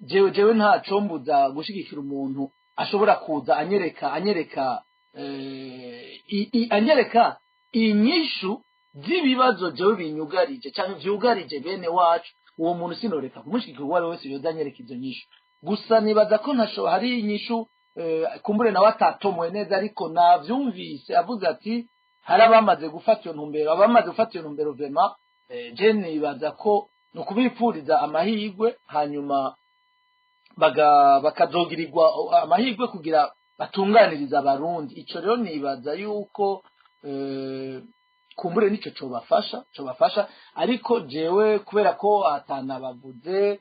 Jewe ntacombuza gushigikira umuntu ashobora kuza anyereka inyishu z'ibibazo jewe binyugarije canke vyugarije bene wacu. Uwo muntu sinoreka kumushigikira, uwo ari we wese yoza anyereka izo nyishu. Gusa nibaza ko ntasho hari inyishu, kumbure nawe atatomoye neza, ariko navyumvise avuze ati hari abamaze gufata iyo ntumbero. Abamaze gufata iyo ntumbero, vraiment, je nibaza ko ni ukubipfuriza amahirwe, hanyuma bakazogirirwa amahirwe kugira batunganiriza Abarundi. Ico rero nibaza yuko kumbure nico cobafasha. Ariko jewe, kubera ko atanabavuze,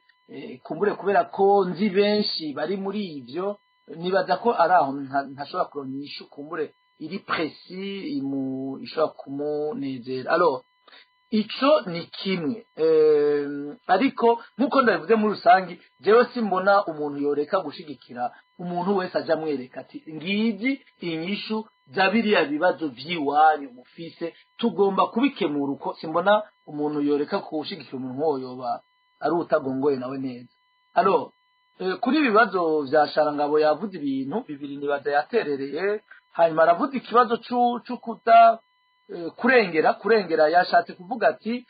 kumbure kubera ko nzi benshi bari muri ivyo, nibaza ko ari aho ntashobora kuronka inyishu kumbure iri précis ishobora kumunezera. Alors, ico ni kimwe, ariko nk'uko ndabivuze, muri rusangi jewe simbona umuntu yoreka gushigikira umuntu wese aja amwereka ati: "Ngizi inyishu za biriya bibazo vy'iwanyu mufise, tugomba kubikemura uko." Simbona umuntu yoreka kushigikira umuntu nk'uwo, yoba ari utagongoye nawe neza. Alors, kuri ibi bibazo vya Sharangabo, yavuze ibintu bibiri nibaza yaterereye. Hanyuma aravuze ikibazo c'ukuta kurengera. Yashatse kuvuga ati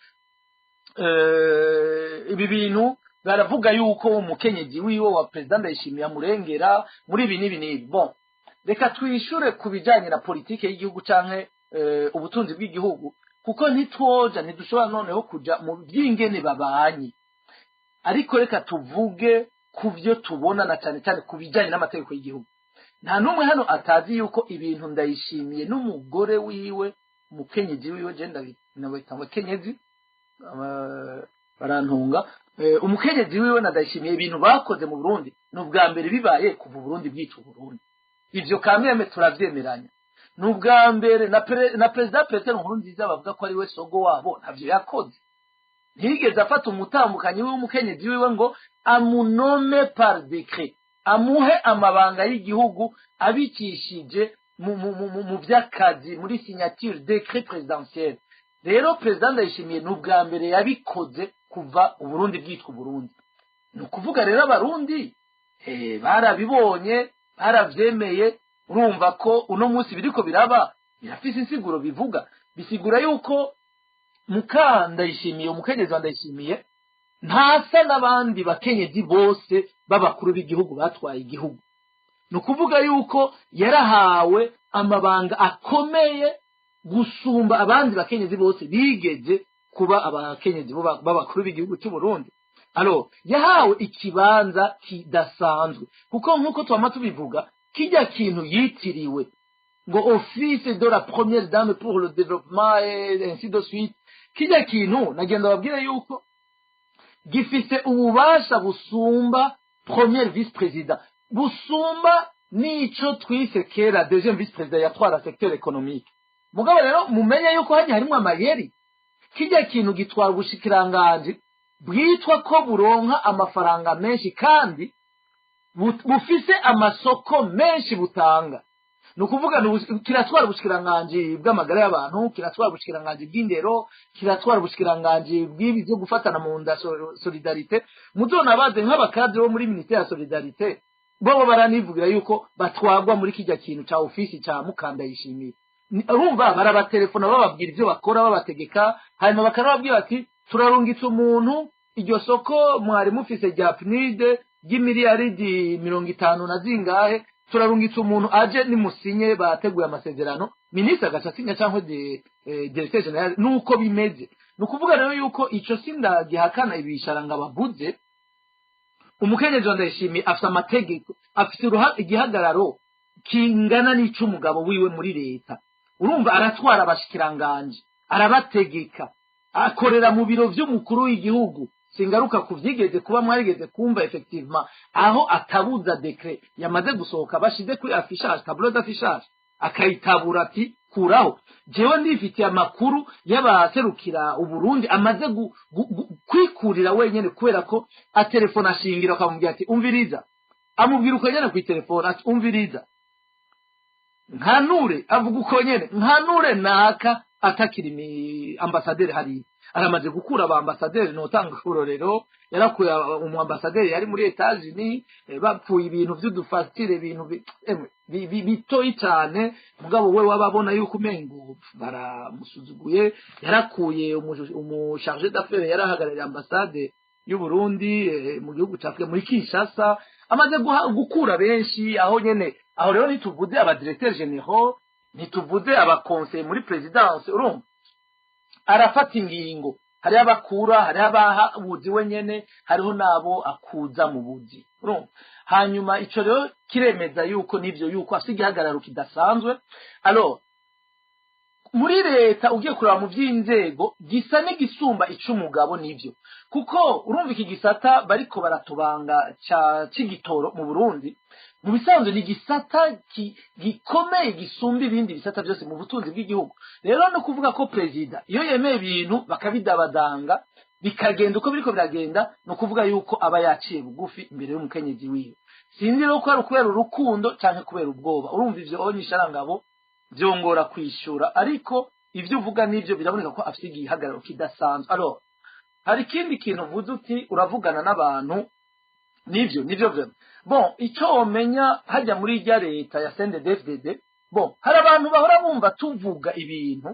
ibi bintu baravuga yuko umukenyezi wiwe wa perezida Ndayishimiye amurengera muri ibi n'ibi n'ibi. Bon, reka twishure ku bijanye na politike y'igihugu canke ubutunzi bw'igihugu, kuko ntitwoja, ntidushobora noneho kuja mu by'ingene babanye. Ariko reka tuvuge ku byo tubona, na cyane cyane ku bijanye n'amategeko y'igihugu. Nta n'umwe hano atazi yuko ibintu Ndayishimiye n'umugore wiwe, umukenyezi wiwe, je ndabita umukenyezi, barantunga, umukenyezi wiwe na Ndayishimiye, ibintu bakoze mu Burundi ni ubwa mbere bibaye kuva Uburundi bwitwa Uburundi. Ivyo kameme turavyemeranya, ni ubwa mbere. Na perezida Petero Nkurunziza, bavuga ko ari we sogo wabo, ntavyo yakoze. Ntiyigeze afata umutambukanyi w'umukenyezi wiwe ngo amunome par décret, amuhe amabanga y'igihugu abikishije mu vy'akazi, muri signature décret présidentiel. Rero perezida Ndayishimiye ni ubwa mbere yabikoze kuva Uburundi bwitwa Uburundi. Ni ukuvuga rero Abarundi barabibonye, baravyemeye. Urumva ko uno munsi biriko biraba birafise insiguro. Bivuga, bisigura yuko muka Ndayishimiye, umukenyezi wa Ndayishimiye, ntasa n'abandi bakenyezi bose b'abakuru b'igihugu batwaye igihugu. Ni ukuvuga yuko yarahawe amabanga akomeye gusumba abandi bakenyezi bose bigeze kuba abakenyezi b'abakuru b'igihugu cy'u Burundi. Alors, yahawe ikibanza kidasanzwe, kuko nk'uko twama tubivuga, kijya kintu yitiriwe ngo office de la première dame pour le développement et ainsi de suite, kijya kintu nagenda babwire yuko gifise ububasha busumba premier vice-président, busumba n'ico twise kera deuxième vice-président yatwara secteur économique. Mugabo rero mumenye yuko hajya harimwo amayeri. Kijya kintu gitwara ubushikiranganji bwitwa ko buronka amafaranga menshi kandi bufise amasoko menshi butanga. Ni ukuvuga kiratwara ubushikiranganji bw'amagara y'abantu, kiratwara ubushikiranganji bw'indero, kiratwara ubushikiranganji bw'ibi byo gufatana mu nda, solidarité. Muzonabaze nk'aba cadres bo muri ministère ya solidarité, bobo baranivugira yuko batwagwa muri kijya kintu ca ofisi ca Mukandayishimiye. Urumva barabatelefona, bababwira ivyo bakora, babategeka, hanyuma bakanababwira bati: "Turarungitse umuntu, iryo soko mwari mufise rya PNUD ry'imiliyaridi 50 na zingahe, turarungitse umuntu aje nimusinye, bateguye amasezerano." Minisitiri agaca asinya cyangwa directeur général. Nuko bimeze. Ni ukuvuga rero yuko ico sindagihakana, ibisharanga bavuze. Umukenyezi wa Ndayishimiye afise amategeko, afise igihagararo kingana n'ic'umugabo wiwe muri leta. Urumva aratwara abashikiranganji, arabategeka, akorera mu biro vy'umukuru w'igihugu. Singaruka ku vyigeze kuba, mwarigeze kumva effectivement aho atabuza décret yamaze gusohoka, bashize kuri affichage, tableau d'affichage, akayitabura ati: "Kuraho." Jewe ndifitiye amakuru y'abaserukira Uburundi amaze kwikurira wenyene, kubera ko atelefone ashingira akamubwira ati: "Umviriza." Amubwira uko nyene kw'itelefone ati: "Umviriza, nkanure." Avuga uko nyene: "Nkanure naka atakiri mi ambasaderi hariya." Aramaze gukura aba ambassadeur, notanga urorero, yarakuye umu ambassadeur yari muri Etats-Unis, bapfuye ibintu vy'udufasitire, ibintu emwe, bitoyi cane, mugabo we wababona yuko umengo baramusuzuguye. Yarakuye umu chargé d'affaires yarahagarariye ambassade y'u Burundi mu gihugu ca Afrika, muri Kinshasa. Amaze gukura benshi aho nyene. Aho rero ntituvuze aba directeurs généraux, ntituvuze aba conseillers muri présidence. Urumva arafata ingingo, hariho abakura, hariho abaha ubuzi we nyene, hariho n'abo akuza mu buzi. Urumva, hanyuma ico rero kiremeza yuko nivyo, yuko afite igihagararo kidasanzwe. Alors muri leta, ugiye kureba mu by'inzego, gisa n'igisumba ic'umugabo, nivyo, kuko urumva iki gisata bariko baratubanga ca c'igitoro mu Burundi, mu bisanzwe ni igisata gikomeye gisumba ibindi bisata byose mu butunzi bw'igihugu. Rero no kuvuga ko perezida iyo yemeye ibintu bakabidabadanga, bikagenda uko biriko biragenda, ni ukuvuga yuko aba yaciye bugufi imbere y'umukenyezi wiwe. Sinzi rero ko ari ukubera urukundo canke kubera ubwoba. Urumva ivyo onyisharangabo vyongora kwishura, ariko ivyo uvuga nivyo, biraboneka ko afite igihagararo kidasanzwe. Alors hari ikindi kintu uvuze uti uravugana n'abantu, nivyo vraiment. Bon, ico womenya hajya muri irya leta ya CNDD-FDD, bon, hari abantu bahora bumva tuvuga ibintu,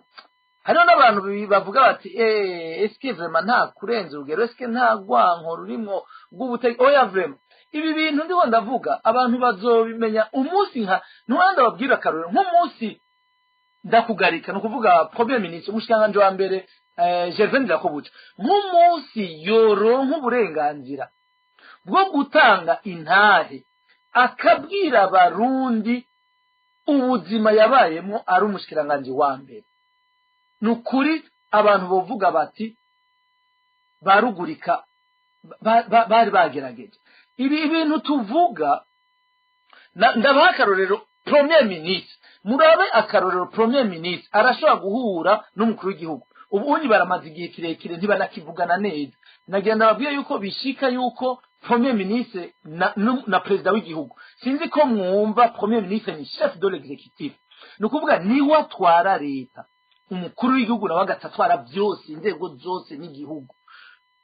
hariho n'abantu bavuga bati: "Eh, eske vraiment nta kurenza urugero? Eske nta rwanko rurimwo rw'ubutegetsi?" Oya, vraiment ibi bintu ndiko ndavuga abantu bazobimenya umunsi nka ntuwanda babwira akarorero, nk'umunsi ndakugarika, ni ukuvuga premier ministre, umushikiranganji wa mbere, Gervais Ndirakobuca, nk'umunsi yoronka uburenganzira bwo gutanga intahe, akabwira Abarundi ubuzima yabayemo ari umushikiranganji wa mbere, ni ukuri abantu bovuga bati barugurika bari bagerageje. Ibi bintu tuvuga, ndabaha akarorero. Premier ministre, murabe akarorero, premier ministre arashobora guhura n'umukuru w'igihugu, ubu unyi baramaze igihe kirekire ntibanakivugana neza. Nagenda babwiye yuko bishika yuko premier ministre na perezida w'igihugu, sinzi ko mwumva, premier ministre ni chef de l'exécutif, ni ukuvuga niwe atwara leta, umukuru w'igihugu nawe agaca byose, inzego zose n'igihugu.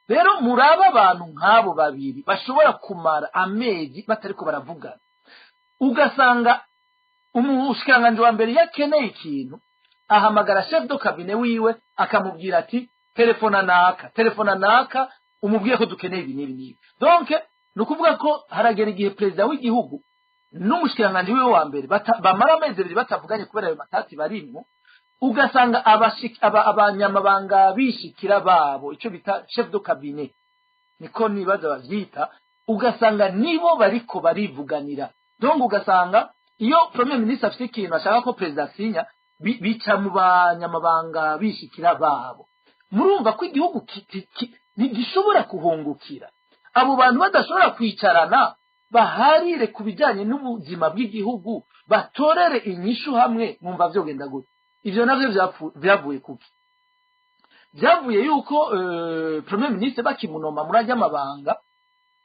Rero murabe abantu nk'abo babiri bashobora kumara amezi batariko baravugana, ugasanga umushikiranganji wa mbere iyo akeneye ikintu ahamagara chef de cabinet wiwe, akamubwira ati: "Telefona naka, telefona naka, umubwiye ko dukeneye ibi n'ibi n'ibi." Donc ni ukuvuga ko haragera igihe perezida w'igihugu n'umushikiranganji wiwe wa mbere bamara amezi 2 batavuganye kubera ayo matati barimwo, ugasanga abanyamabanga bishikira babo, icyo bita chef de cabinet, niko nibaza bavyita, ugasanga nibo bariko barivuganira. Donc ugasanga iyo premier ministre afite ikintu ashaka ko perezida asinya, bica mu banyamabanga bishikira babo. Murumva ko igihugu ntigishobora kuhungukira abo bantu badashobora kwicarana baharire ku bijyanye n'ubuzima bw'igihugu, batorere inyishu hamwe. Mwumva vyogenda gute? Ivyo navyo vyavuye kuki? Vyavuye yuko premier ministre bakimunoma muri ajya amabanga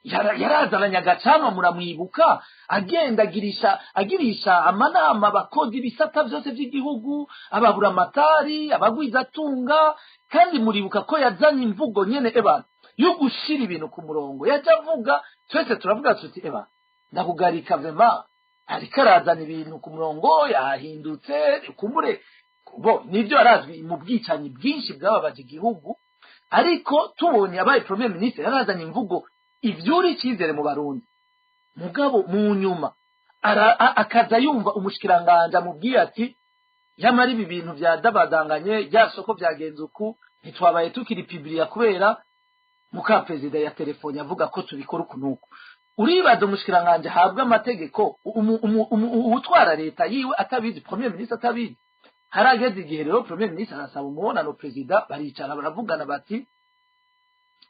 yarazananye agacanwa, muramwibuka, agenda agirisha amanama abakozi ibisata byose by'igihugu, ababuramatari, abagwizatunga. Kandi muribuka ko yazanye imvugo nyene eba yo gushira ibintu ku murongo. Yaje avuga, twese turavuga tuti: "Eba ndakugarika, vraiment ariko arazana ibintu ku murongo, yahindutse." Kumbure bo nibyo, arazwi mu bwicanyi bwinshi bwababaje igihugu, ariko tubonye abaye premier ministre yarazanye imvugo ivyura icyizere mu Barundi. Mugabo mu nyuma akaza yumva umushikiranganje amubwiye ati: "Yamara ibi bintu vyadabadanganye, rya soko vyagenze uku, ntitwabaye tukiri publier kubera muka perezida ya telefone avuga ko tubikora uku nuku." Uribaza umushikiranganje ahabwa amategeko, uwutwara leta yiwe atabizi, premier ministre atabizi? Harageze igihe rero premier ministre arasaba umubonano perezida, baricara baravugana, bati: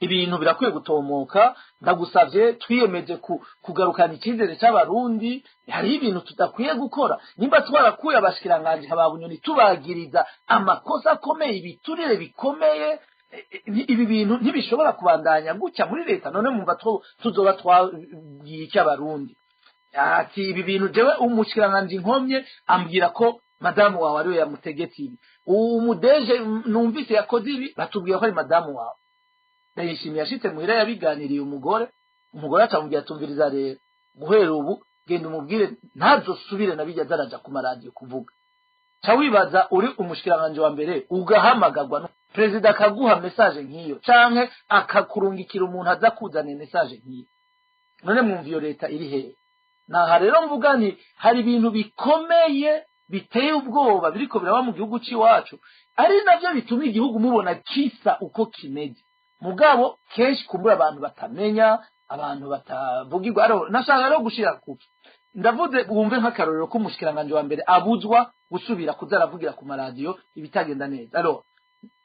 "Ibintu birakwiye gutomoka, ndagusavye, twiyemeje kugarukana icyizere cy'Abarundi. Hariho ibintu tudakwiye gukora. Nimba twarakuye abashikiranganji ba Bunyoni tubagiriza amakosa akomeye, ibiturire bikomeye, ibi bintu ntibishobora kubandanya gutya muri leta. None mumva tuzoba twabwiye iki Abarundi?" Ati: "Ibi bintu jewe umushikiranganji nkomye ambwira ko madamu wawe ariwe yamutegetse ibi." Umudeje numvise yakoze ibi, batubwiye ko ari madamu wawe. Ndayishimiye yashitse muhira, yabiganiriye umugore. Umugore acamubwira: "Tumviriza rero, guhera ubu genda umubwire ntazosubire na bijya zaraja ku maradiyo kuvuga." Ca wibaza uri umushikiranganje wa mbere, ugahamagagwa perezida akaguha message nk'iyo, canke akakurungikira umuntu aza kuzana message nk'iyo. None mwumva iyo leta iri hehe? Naha rero mvuga nti hari ibintu bikomeye biteye ubwoba biriko biraba mu gihugu c'iwacu, ari navyo bituma igihugu mubona kisa uko kimeze. Mugabo kenshi kumbura abantu batamenya, abantu batavugirwa. Aro nashaka rero gushira kuki ndavuze, wumve nk'akarorero k'umushikiranganje wa mbere abuzwa gusubira kuza aravugira ku maradiyo ibitagenda neza. Alors,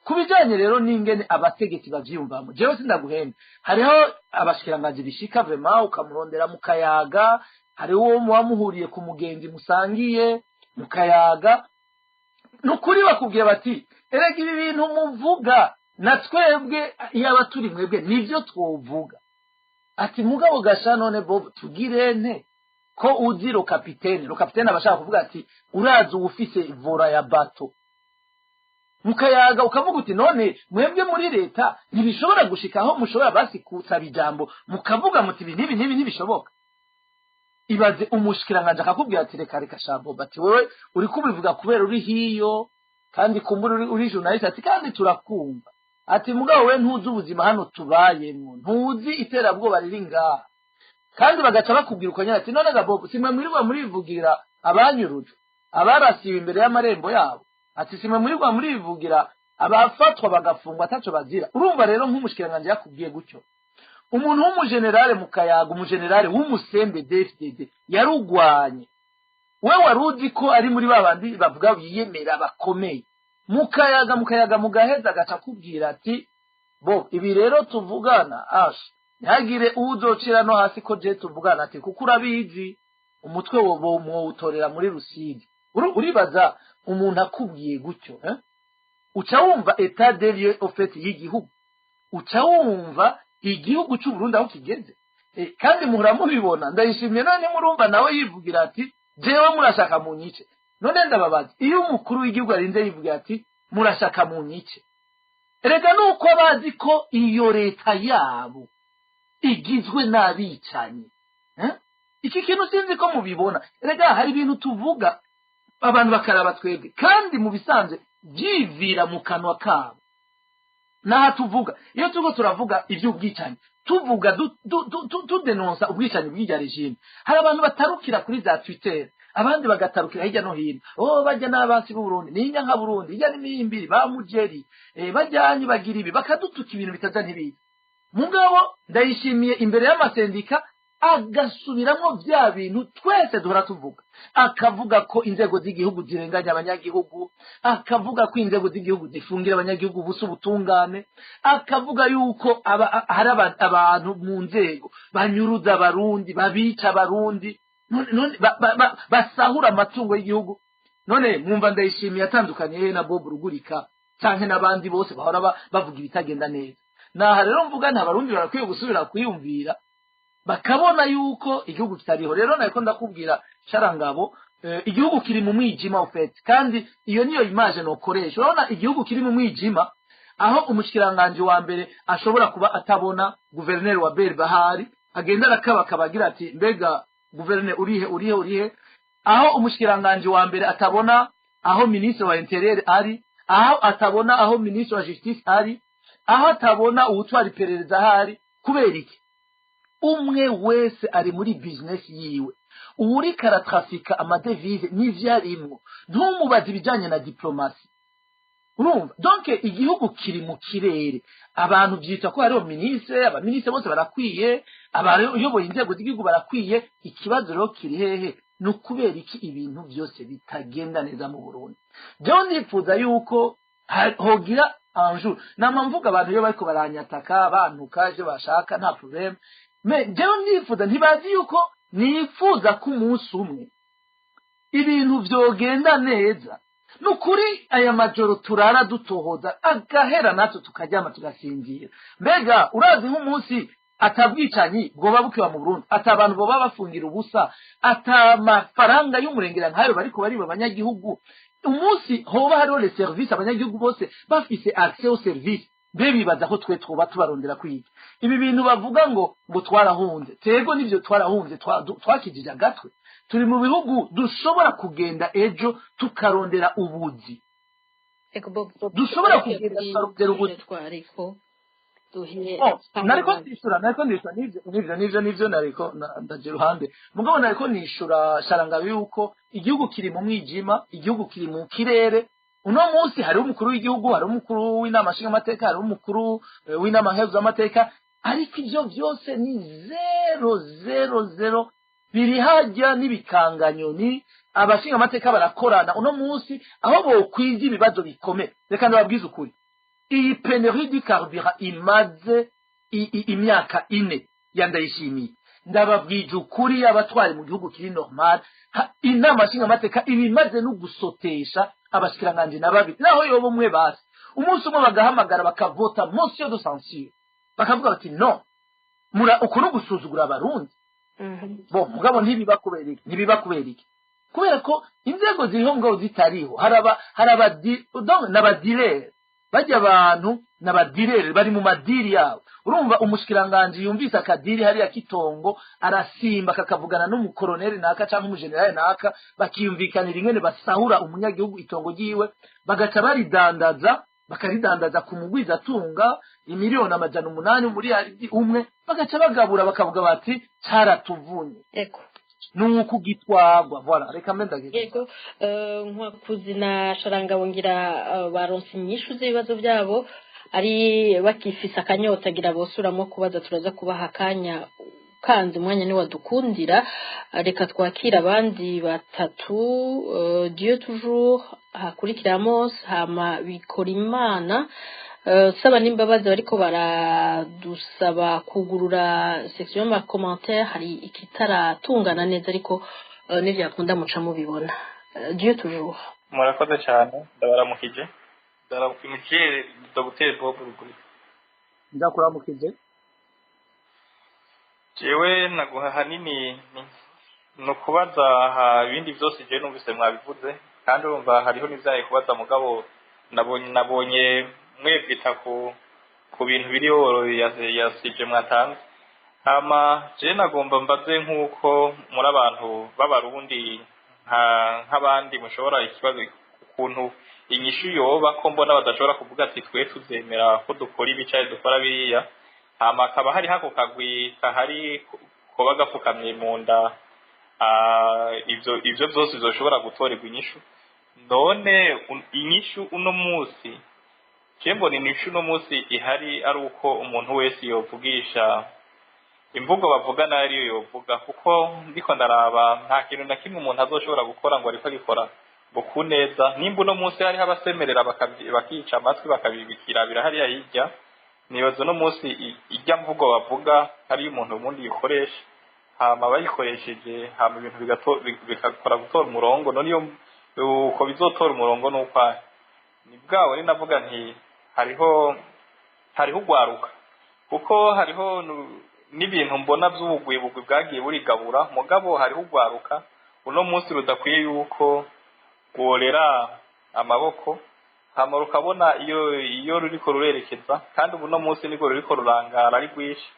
ku bijanye rero n'ingene abategetsi bavyiyumvamo, jewe sindaguhenda, hariho abashikiranganje bishika vraiment ukamurondera mu kayaga, hariho uwo muba muhuriye ku mugenzi musangiye mu kayaga, ni ukuri bakubwira bati: "Erega ibi bintu muvuga na twebwe iyaba turi mwebwe nivyo twovuga." Ati: "Mugabo gasha, none Bob tugirente ko uzi le capitaine?" Le capitaine aba ashaka kuvuga ati: "Urazi uwufise volant ya bateau." Mukayaga ukavuga uti: "None mwebwe muri leta ntibishobora gushika aho mushobora basi kusaba ijambo, mukavuga muti ibi n'ibi n'ibi ntibishoboka?" Ibaze umushikiranganje akakubwira ati: "Reka reka sha Bob," ati, "wewe uri kubivuga kubera uri hiyo, kandi kumbura uri journaliste," ati, "kandi turakumva," ati, "mugabo we ntuzi ubuzima hano tubayemwo, ntuzi iterabwoba riri ngaha." Kandi bagaca bakubwira uko nyene ati: "None ga Bob, simwe mwirirwa murivugira abanyurujwe, abarasiwe imbere y'amarembo yabo?" Ati: "Simwe mwirirwa murivugira abafatwa bagafungwa ataco bazira?" Urumva rero nk'umushikiranganje yakubwiye gutyo, umuntu w'umujenerale mu kayaga, umujenerale w'umusembe DFDD yarugwanye, we wari uzi ko ari muri ba bandi bavuga biyemera bakomeye, mukayaga mukayaga mugaheza agaca akubwira ati: "Bo ibi rero tuvugana asha, ntihagire uwuzocira no hasi ko je tuvugana," ati, "kuko urabizi umutwe wo mwowutorera muri Rusizi." Uribaza umuntu akubwiye gutyo, eh? Uca wumva état de lieu au fait y'igihugu, uca wumva igihugu cy'u Burundi aho kigeze. Kandi muhora mubibona, Ndayishimiye none murumva nawe yivugira ati: "Jewe murashaka munyice." None ndababaza, iyo umukuru w'igihugu arinze yivugira ati: "Murashaka munyice," erega nuko bazi ko iyo leta yabo igizwe n'abicanyi, eh? Iki kintu sinzi ko mubibona. Erega hari ibintu tuvuga abantu bakaraba twebwe, kandi mu bisanzwe byivira mu kanwa kabo. N'aha tuvuga, iyo turiko turavuga iby'ubwicanyi, tuvuga tudenonsa ubwicanyi bw'irya régime, hari abantu batarukira kuri za Twitter, abandi bagatarukira hirya no hino: "Oh, bajya n'abansi b'Uburundi, ni nka Burundi hirya n'imihimbiri ba mujeri, bajyanye bagira ibi," bakadutuka ibintu bitaza ntibiza. Mugabo Ndayishimiye imbere y'amasendika agasubiramwo bya bintu twese duhora tuvuga, akavuga ko inzego z'igihugu zirenganya abanyagihugu, akavuga ko inzego z'igihugu zifungira abanyagihugu ubusa ubutungane, akavuga yuko hari abantu mu nzego banyuruza Abarundi, babica Abarundi, none basahura amatungo y'igihugu. None mwumva Ndayishimiye atandukanye he na Bob Rugurika canke n'abandi bose bahora bavuga ibitagenda neza? Naha rero mvuga nta Barundi barakwiye gusubira kwiyumvira, bakabona yuko igihugu kitariho. Rero nariko ndakubwira, Sharangabo, igihugu kiri mu mwijima au fait, kandi iyo niyo image nokoresha. Urabona igihugu kiri mu mwijima, aho umushikiranganje wa mbere ashobora kuba atabona guverineri wa BRB ahari, agenda arakabakaba agira ati: "Mbega guverineri urihe, urihe, urihe?" Aho umushikiranganje wa mbere atabona aho ministre wa intérieur ari, aho atabona aho ministre wa justice ari, aho atabona uwutwara iperereza ahari. Kubera iki? Umwe wese ari muri business yiwe. Uwuriko aratrafika ama devises n'ivyo arimwo, ntumubaze ibijanye na diplomatie. Urumva donc igihugu kiri mu kirere. Abantu byitwa ko hariho ministre, abaministre bose barakwiye, abayoboye inzego z'igihugu barakwiye. Ikibazo rero kiri hehe? Ni ukubera iki ibintu byose bitagenda neza mu Burundi? Jewe ndifuza yuko hogira un jour, nama mvuga, abantu iyo bariko baranyataka, bantuka ivyo bashaka, nta problème, mais jewe ndifuza, ntibazi yuko nifuza ko umunsi umwe ibintu vyogenda neza. Nukuri aya majoro turara dutohoza agahera, natwe tukaryama tugasinzira. Mbega urazi nk'umunsi atabwicanyi bwoba bukiba mu Burundi, ata abantu boba bafungira ubusa, ata mafaranga y'umurengera nkayo bariko bariba abanyagihugu? Umunsi hoba hariho les services, abanyagihugu bose bafise accès au service, mbe bibaza ko twe twoba tubarondera kwiga ibi bintu bavuga ngo twarahunze? Tego nivyo, twarahunze, twakijije agatwe. Turi mu bihugu dushobora kugenda ejo tukarondera ubuzi. Ego Bob. Dushobora kugenda tukarondera ubuzi. Twariko duhe. Oh, nariko ndishura nivyo nariko ndaje iruhande, mugabo nariko nishura Sharangabe yuko igihugu kiri mu mwijima, igihugu kiri mu kirere. Uno munsi hariho umukuru w'igihugu, hariho umukuru w'inama nshingamateka, hariho umukuru w'inama nkeguzamateka, ariko ivyo vyose ni zéro zéro zéro, biri hajya n'ibikanganyoni. Abashingamateka barakorana uno munsi aho bokwiga ibibazo bikomeye. Reka ndababwize ukuri, iyi pénurie du carburant imaze imyaka 4 ya Ndayishimiye, ndababwije ukuri, y'abatwari mu gihugu kiri normal, inama nshingamateka iba imaze no gusotesha abashikiranganji na babiri, naho yoba umwe basi, umunsi umwe bagahamagara, bakavota motion de censure, bakavuga bati: "No mura uku no gusuzugura Abarundi." Bo mugabo ntibiba. Kubera iki ntibiba? Kubera iki? Kubera ko inzego ziriho mugabo zitariho. Haraba donc n'abadirere bajya, abantu n'abadirere bari mu madiri yabo. Urumva, umushikiranganji yumvise akadiri hariya kitongo, arasimba kakavugana n'umukoroneri naka cyangwa umujenerali naka, bakiyumvikanira ingene basahura umunyagihugu itongo ryiwe, bagaca baridandaza, bakaridandaza ku mugwizatunga imiliyoni 800 muri umwe, bagaca bagabura, bakavuga bati: "Caratuvunye." Nuko gitwagwa. Voilà, reka mbe ndageze. Yego, Nkwakuzi na Sharangabo, ngira baronse inyishu z'ibibazo byabo. Ari bakifise akanyota, ngira bosuramo kubaza, turaza kubaha akanya kanze umwanya niwadukundira. Reka twakira abandi batatu. Dieu toujours, hakurikira Amos, hama Bikorimana. Saba n'imbabazi bariko baradusaba kugurura section y'ama commentaire, hari ikitaratungana neza, ariko nivyakunda muca mubibona. Dieu toujours. Murakoze cyane, ndabaramukije, ndabaramukije Dr Bob Rugurika. Ndakuramukije. Jewe naguha hanini ni ukubaza aha, ibindi byose jewe numvise mwabivuze, kandi urumva hariho n'ivyaye kubaza, mugabo nabonye mwebwita ku bintu biri yasije mwatanze. Hama jewe nagomba mbaze, nk'uko muri abantu b'Abarundi nk'abandi, mushobora ikibazo ukuntu inyishu yoba, ko mbona badashobora kuvuga ati: "Twe tuzemera ko dukora ibi canke dukora biriya." Hama hakaba hari hako kagwi kahari koba gapfukamye mu nda, ivyo vyose bizoshobora gutorerwa inyishu. None inyishu uno munsi, je mbona inyishu uno munsi ihari ari uko umuntu wese yovugisha imvugo bavuga nayo ariyo yovuga, kuko ndiko ndaraba nta kintu na kimwe umuntu azoshobora gukora ngo ariko agikora ngo ku neza. Nimba uno munsi hariho abasemerera bakica amatwi, bakabibikirabira hariya hirya, nibaza uno munsi irya mvugo bavuga hariyo umuntu ubundi yikoresha, hama bayikoresheje, hama ibintu bigakora gutora umurongo. None iyo uko bizotora umurongo n'ukwahe? Ni bwawe ni navuga nti hariho ugwaruka, kuko hariho n'ibintu mbona by'ubugwibugwi bwagiye burigabura, mugabo hariho ugwaruka uno munsi rudakwiye yuko rworera amaboko, hama rukabona iyo ruriko rurerekeza, kandi ubu uno munsi niko ruriko rurangara ari rwinshi.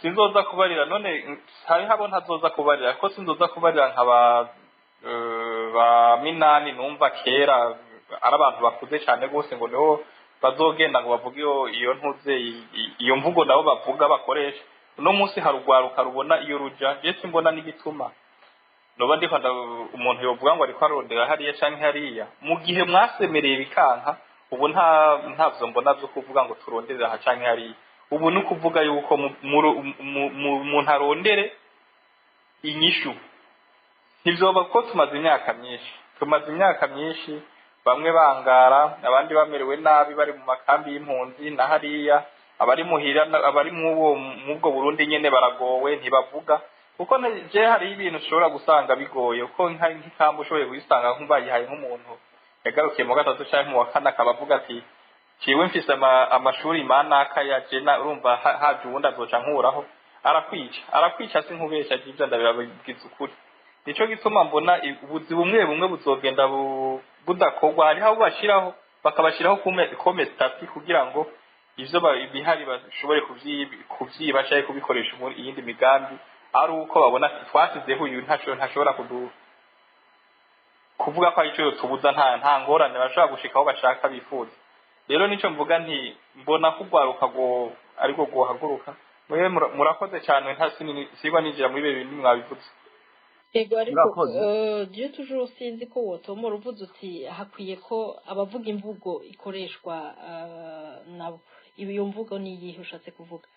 Sinzoza kubarira, none hariho abo ntazoza kubarira, ko sinzoza kubarira nka ba Minani, numva kera ari abantu bakuze cyane rwose, ngo niho bazogenda ngo bavuge iyo ntuze iyo mvugo nabo bavuga bakoresha. Uno munsi hari urwaruka rubona iyo ruja. Je simbona n'igituma noba ndiko umuntu yovuga ngo ariko arondera hariya canke hariya, mu gihe mwasemereye bikanka. Ubu ntavyo mbona vyo kuvuga ngo turonderera aha canke hariya. Ubu ni ukuvuga yuko umuntu arondere inyishu. Ntivyoba ko tumaze imyaka myinshi, tumaze imyaka myinshi, bamwe bangara, abandi bamerewe nabi, bari mu makambi y'impunzi na hariya, abari muhira, abari mw'uwo mw'ubwo Burundi nyene baragowe, ntibavuga. Kuko je hariho ibintu ushobora gusanga bigoye, kuko nk'ikambi ushoboye kuyisanga nk'ubayihaye nk'umuntu yagarukiye mu gatatu canke mu wa kane, akaba avuga ati: "Jewe mfise amashuri manaka ya jena." Urumva haje uwundi azoca nkuraho, arakwica, arakwica. Sinkubesha, ivyo ndabibabwiza ukuri. Nico gituma mbona ubuzi bumwe bumwe buzogenda. budakorwa. Hariho abo bashiraho, bakabashiraho comme statut kugira ngo ivyo bihari bashobore kuvyiba canke kubikoresha muri iyindi migambi, ari uko babona ati twasizeho uyu, ntaco ntashobora kudu kuvuga ko ari ico yotubuza, nta ngorane, bashobora gushika aho bashaka bifuza. Rero nico mvuga nti mbona ko urwaruka rwo ariko rwohaguruka. Mwe murakoze cyane, nta sigwa ninjira muri ibi bintu mwabivuze. Yego, ariko Murakoze. Dieu toujours, sinzi ko wotomora uvuze uti hakwiye ko abavuga imvugo ikoreshwa nabo. Ibi, iyo mvugo ni iyihe ushatse kuvuga?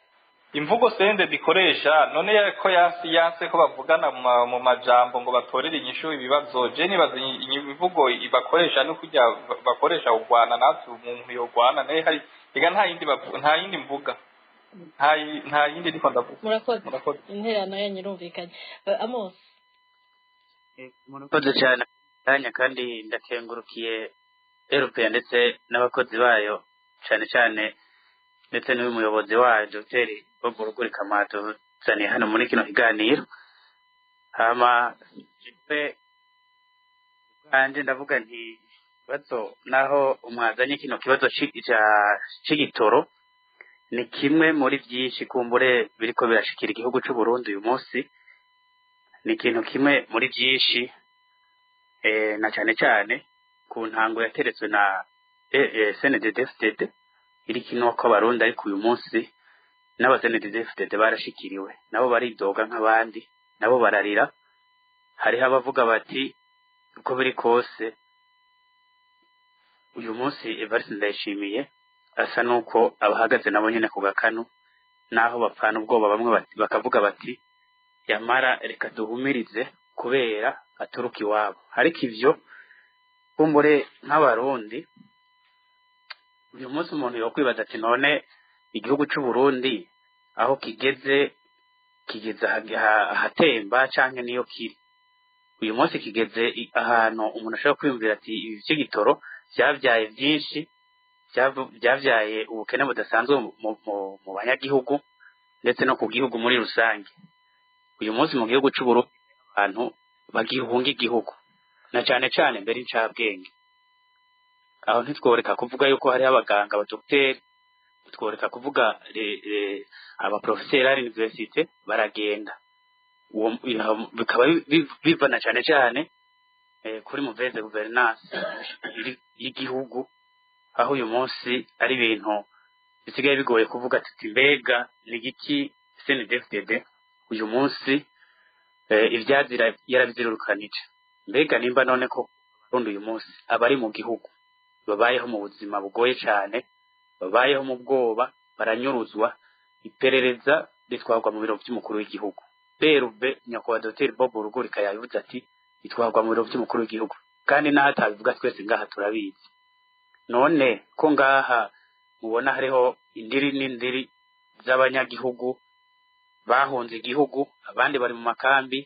Imvugo sende dikoresha none ko yanse ko bavugana mu majambo ngo batorere inyishu ibibazo. Je nibaza imvugo bakoresha no kujya bakoresha kugwana, natwe umuntu yogwana naye hari ega nta yindi nta yindi mvuga, nta yindi ndiko ndavuga. Murakoze. Murakoze. Intererano yanyu irumvikanye. Amos. Murakoze cyane kanya, kandi ndakengurukiye RPA ndetse n'abakozi bayo cyane cyane, ndetse n'umuyobozi wayo Dr Bob Rugurika tuzaniye hano muri kino kiganiro. Hama jewe ubwanje ndavuga nti kibazo naho mwazanye kino kibazo c'igitoro ni kimwe muri byinshi kumbure biriko birashikira igihugu c'u Burundi uyu munsi, ni ikintu kimwe muri byinshi, na cyane cyane ku ntango yateretswe na CNDD-FDD iri kino ko abarundi, ariko uyu munsi n'aba CNDD-FDD barashikiriwe, nabo baridoga nk'abandi, nabo bararira. Hariho abavuga bati uko biri kose uyu munsi Evariste Ndayishimiye asa nuko abahagaze nabo nyene ku gakanu, naho bapfana ubwoba. Bamwe bakavuga bati yamara reka duhumirize kubera aturuka iwabo. Ariko ivyo kumbure nk'abarundi uyu munsi umuntu yokwibaza ati none igihugu c'u Burundi aho kigeze, kigeze ahatemba canke niyo kiri uyu munsi kigeze ahantu umuntu ashobora kwiyumvira ati ibi vy'igitoro vyavyaye vyinshi, vyavyaye ubukene budasanzwe mu banyagihugu ndetse no ku gihugu muri rusange. Uyu munsi mu gihugu c'u Burundi abantu bagihunga igihugu, na cane cane mbere incabwenge. Aho ntitworeka kuvuga yuko hariho abaganga, abadokiteri, ntitworeka kuvuga abaprofeseri ari université baragenda. Uwo bikaba bivana cane cane kuri mauvaise gouvernance y'igihugu, aho uyu munsi ari ibintu bisigaye bigoye kuvuga tuti mbega ni igiki CNDD-FDD uyu munsi ivyazira yarabizirukanije. Mbega nimba none ko Abarundi uyu munsi abari mu gihugu babayeho mu buzima bugoye cane, babayeho mu bwoba, baranyuruzwa, iperereza ritwarwa mu biro vy'umukuru w'igihugu, BRB, nyakubahwa Dr Bob Rugurika yabivuze ati itwarwa mu biro vy'umukuru w'igihugu, kandi n'aho atabivuga twese ngaha turabizi. None ko ngaha mubona hariho indiri n'indiri z'abanyagihugu bahunze igihugu, abandi bari mu makambi,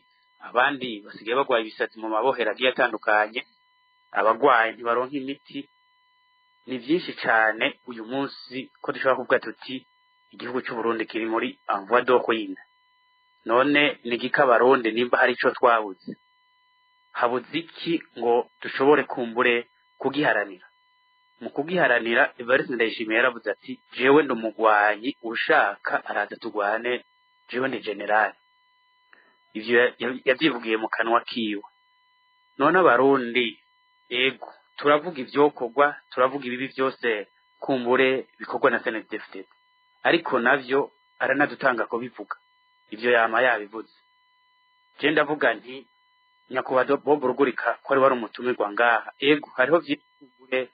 abandi basigaye bagwaye ibisazi mu mabohero agiye atandukanye, abagwaye ntibaronka imiti, ni vyinshi cane uyu munsi ko dushobora kuvuga tuti igihugu c'u Burundi kiri muri en voie de ruine. None ni igiki abarundi, nimba hari ico twabuze, habuze iki ngo dushobore kumbure kugiharanira? Mu kugiharanira, Evariste Ndayishimiye yaravuze ati jewe ndi umugwanyi, ushaka araza tugwane, jewe ndi général. Ivyo yavyivugiye mu kanwa kiwe. None abarundi, ego turavuga ivyokorwa, turavuga ibibi vyose kumbure bikorwa na CNDD-FDD, ariko navyo aranadutanga kubivuga, ivyo yama yabivuze. Je ndavuga nti nyakubahwa Bob Rugurika ko ari wari umutumirwa ngaha, ego hariho vyinshi kumbure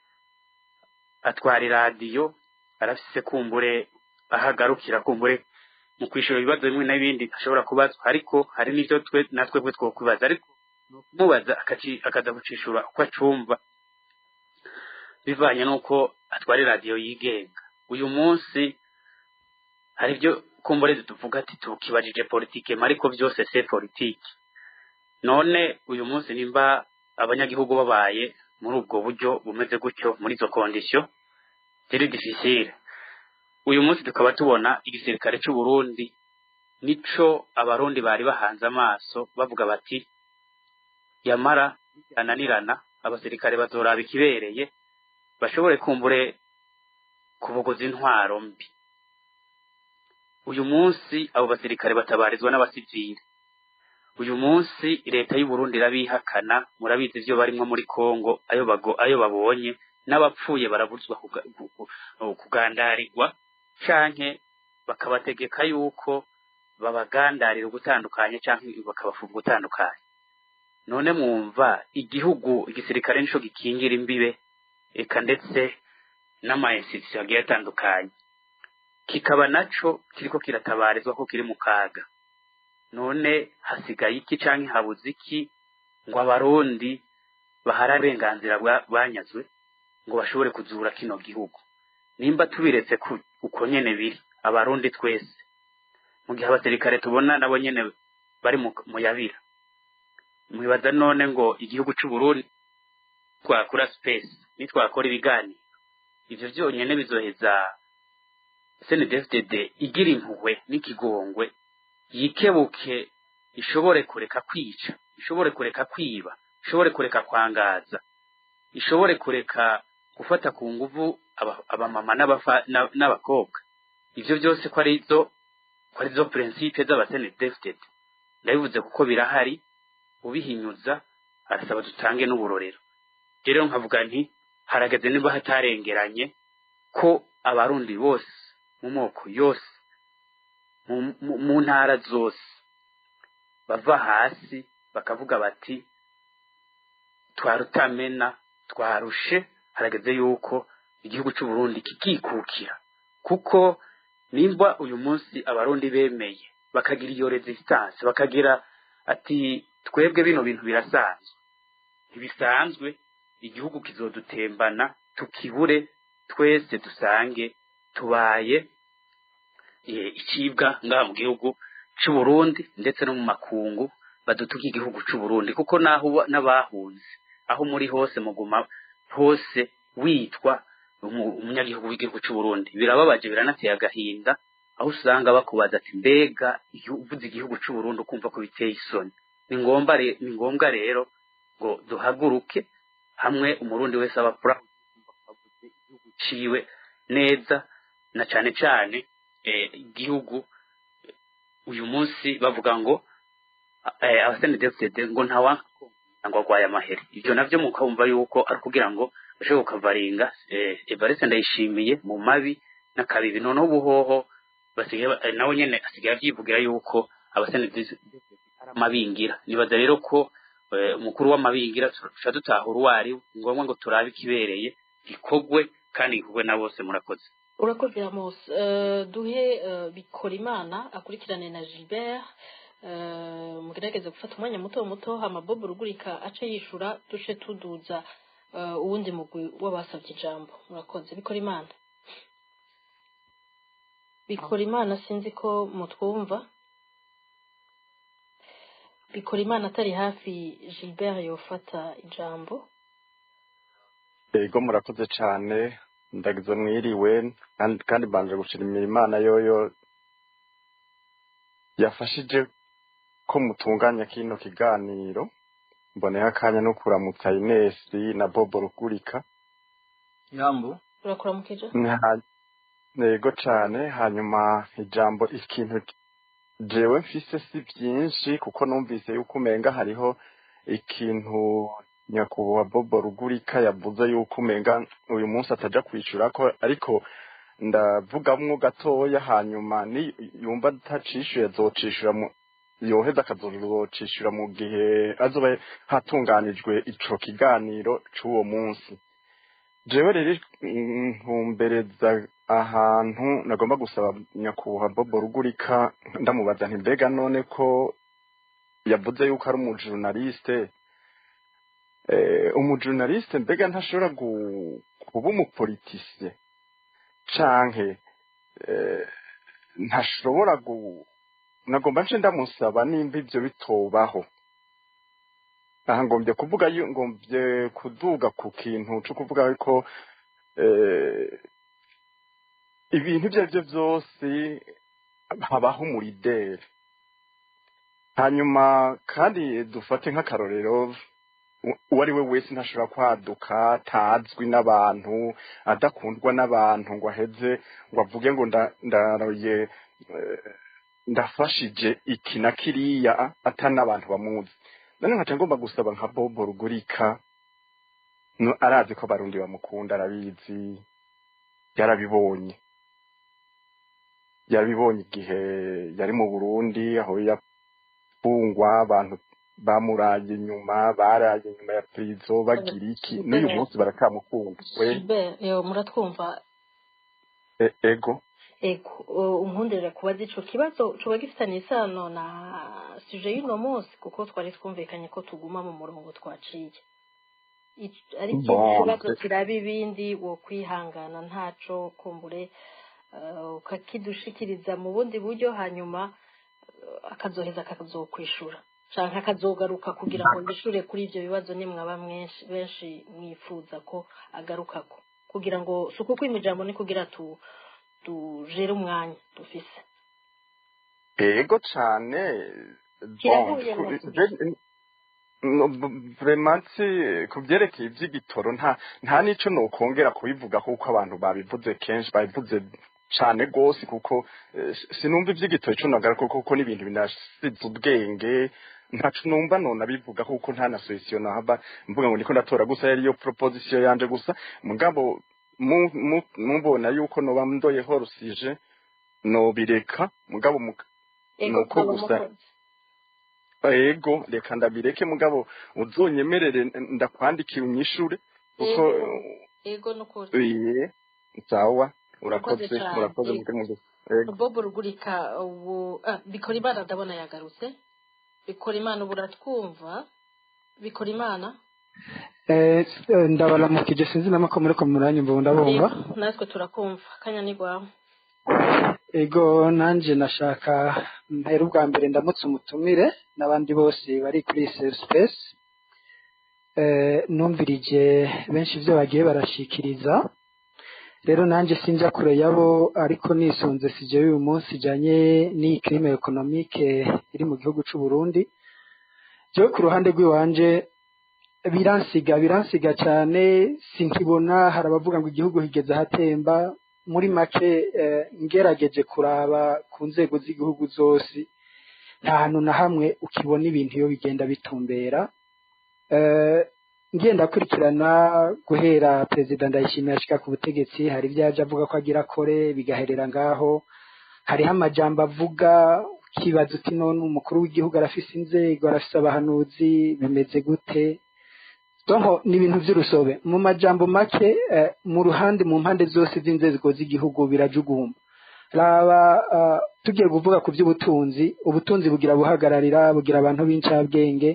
atwara iradiyo, arafise kumbure ahagarukira kumbure mu kwishura ibibazo bimwe n'ibindi ashobora kubazwa, ariko hari n'ivyo twe natwebwe twokwibaza, ariko ni ukumubaza akaza gucishura uko acumva bivanye n'uko atwara iradiyo yigenga. Uyu munsi hari ibyo kumbure tuvuga ati tukibajije politike, ariko byose c'est politique. None uyu munsi nimba abanyagihugu babaye muri ubwo buryo bumeze gutyo, muri izo conditions ziri difficile, uyu munsi tukaba tubona igisirikare c'u Burundi nico abarundi bari bahanze amaso bavuga bati yamara ananirana Abasirikare bazoraba ikibereye, bashobore kumbure kubogoza intwaro mbi. Uyu munsi abo basirikare batabarizwa n'abasivile. Uyu munsi leta y'u Burundi irabihakana. Murabizi ivyo barimwo muri Kongo, ayo bago, ayo babonye n'abapfuye barabuzwa kugandarirwa canke bakabategeka yuko babagandarira ugutandukanye canke bakabafunga ugutandukanye. None mwumva igihugu, igisirikare nico gikingira imbibe, eka ndetse n'ama institution agiye atandukanye, kikaba naco kiriko kiratabarizwa ko kiri mu kaga. None hasigaye iki canke habuze iki ngo Abarundi bahara uburenganzira banyazwe, ngo bashobore kuzura kino gihugu? Nimba tubiretse uko nyene biri, Abarundi twese, mu gihe abasirikare tubona nabo nyene bari muyabira, mwibaza none ngo igihugu c'u Burundi, twakora space, nitwakora ibiganiro, ivyo vyonyene bizoheza CNDD-FDD igira impuhwe n'ikigongwe, yikebuke, ishobore kureka kwica, ishobore kureka kwiba, ishobore kureka kwangaza, ishobore kureka gufata ku nguvu abamama n'abakobwa? Ivyo byose ko arizo principe z'aba CNDD-FDD. Ndabivuze kuko birahari, ubihinyuza arasaba dutange n'uburorero. Rero nkavuga nti harageze, niba hatarengeranye, ko Abarundi bose mu moko yose, mu ntara zose, bava hasi bakavuga bati: "Twarutamena, twarushe, harageze yuko igihugu cy'u Burundi kikikukira." Kuko nimba uyu munsi Abarundi bemeye bakagira iyo resistance, bakagira ati: "Twebwe bino bintu birasanzwe," ntibisanzwe. Igihugu kizodutembana tukibure twese, dusange tubaye icibwa ngaha mu gihugu c'u Burundi, ndetse no mu makungu badutuka igihugu c'u Burundi, kuko naho n'abahunze, aho muri hose, muguma hose witwa umunyagihugu w'igihugu c'u Burundi. Birababaje, biranateye agahinda, aho usanga bakubaza ati: "Mbega uvuze igihugu c'u Burundi?" Ukumva ko biteye isoni. Ni ngombwa rero ngo duhaguruke hamwe, Umurundi wese aba proud avuze igihugu ciwe neza, na cane cane igihugu uyu munsi bavuga ngo aba CNDD-FDD ngo ntawanka ngo agwaye amaheri. Ivyo navyo mukumva yuko ari kugira ngo bashobore gukavaringa Evariste Ndayishimiye mu mabi n'akabibi. Noneho ubuhoho basigaye nawe nyene asigaye avyivugira yuko aba CNDD-FDD ari amabingira. Nibaza rero ko umukuru w'amabingira tuca dutahura uwo ari we. Ni ngombwa ngo turabe ikibereye gikorwe, kandi gikorwe na bose. Murakoze. Urakoze, Amos. Duhe Bikorimana akurikirane na Gilbert. Mugerageze gufata umwanya muto muto, hama Bob Rugurika ace yishura, duce tuduza uwundi mugwi w'abasavye ijambo. Murakoze. Bikorimana, Bikorimana, sinzi ko mutwumva. Bikorimana atari hafi, Gilbert yofata ijambo. Ego, murakoze cane. Ndagize mwiriwe, kandi mbanje gushimira Imana yoyo yafashije ko mutunganya kino kiganiro. Mboneho akanya no kuramutsa Inesi na Bobo Rugurika. Yambo. Urakuramukije. Yego cane. Hanyuma ijambo, ikintu jewe mfise si vyinshi, kuko numvise yuko umenga hariho ikintu nyakubahwa Bobo Rugurika yavuze yuko umenga uyu munsi ataja kwishurako, ariko ndavugamwo gatoya, hanyuma ni yumva atacishuye azocishura mu yoheza akazocishura mu gihe azoba hatunganijwe ico kiganiro c'uwo munsi. Jewe rero ntumbereza ahantu nagomba gusaba nyakubahwa Bobo Rugurika, ndamubaza nti: mbega none ko yavuze yuko ari umujournaliste, umujournaliste mbega ntashobora kuba umupoliticien, canke ntashobora nagomba nce ndamusaba nimba ivyo bitobaho. Aha ngombye kuvuga ngombye kuduga ku kintu co kuvuga ko ibintu ibyo arivyo vyose habaho umuleader. Hanyuma kandi dufate nk'akarorero Uwo ari we wese ntashobora kwaduka atazwi n'abantu, adakundwa n'abantu, ngo aheze ngo avuge ngo ndaroye, ndafashije iki na kiriya, ata n'abantu bamuzi. None nkaca ngomba gusaba nka Bobo Rugurika, no, arazi ko Abarundi bamukunda, arabizi, yarabibonye, yarabibonye igihe yari mu Burundi aho yafungwa, abantu bamuraye inyuma, baraye inyuma ya prison bagira iki, n'uyu munsi barakamukunda we. Gilbert, muratwumva? Ego. Ego, unkundira kubaza ico kibazo coba gifitanye isano na sujet y'uno munsi, kuko twari twumvikanye ko tuguma mu murongo twaciye. Ari ikindi Bon, kibazo kiraba ibindi, wo kwihangana ntaco, kumbure ukakidushikiriza mu bundi buryo, hanyuma akazoheza akazokwishura canke akazogaruka kugira ngo yishure kuri ivyo bibazo nimwaba mwenshi benshi mwifuza ko agarukako, kugira ngo si ukukwima ijambo, ni kugira tu tujere umwanya dufise. Ego cane, bon. Kirahuye na sujet. No, vraiment ku byerekeye iby'igitoro nta n'ico nokongera kubivuga, kuko abantu babivuze kenshi, babivuze cane gose, kuko sinumva ivy'igitoro ico nagaruka, kuko n'ibintu binasize ubwenge, ntaco numva nona bivuga, kuko nta na solution nahava mvuga ngo niko ndatora. Gusa yari yo proposition yanje gusa, mugabo mubona yuko noba ndoyeho rusije nobireka, mugabo Ego. nuko Twaba gusa mukoze. Ego, reka ndabireke, mugabo uzonyemerere ndakwandikira unyishure kuko Ego, ego, nukuri. Iye, sawa. Urakoze Urakoze. cane. Murakoze. Ego. Muge ego. Bobo Rugurika ubu, bikora Imana, ndabona yagarutse. Bikora Imana, ubu uratwumva, Bikora Imana? Ndabaramukije, sinzi nama ko muriko muranyumva ubu, ndabumva. Ego, natwe turakumva, akanya ni rwawe. Ego, nanje nashaka mpera ubwa mbere ndamutse umutumire n'abandi bose bari kuri safe space. Numvirije benshi ivyo bagiye barashikiriza, rero nanje sinja kure yabo, ariko nisunze sije y'uyu munsi ijanye n'iyi crime économique iri mu gihugu c'u Burundi, jewe ku ruhande rw'iwanje biransiga cyane, sinkibona. Hari abavuga ngo igihugu kigeze ahatemba. Muri make, ngerageje kuraba ku nzego z'igihugu zose, nta hantu na hamwe ukibona ibintu iyo bigenda bitumbera. Ngenda kurikirana guhera Perezida Ndayishimiye ashika ku butegetsi, hari ibyo yaje avuga ko agira akore, bigaherera ngaho. Hariho amajambo avuga ukibaza uti: "None umukuru w'igihugu arafise inzego, arafise abahanuzi, bimeze gute?" Donc ni ibintu by'urusobe. Mu majambo make, mu ruhande, mu mpande zose z'inzego z'igihugu birajugumba. Raba, tugiye kuvuga ku by'ubutunzi, ubutunzi bugira buhagararira, bugira abantu b'incabwenge.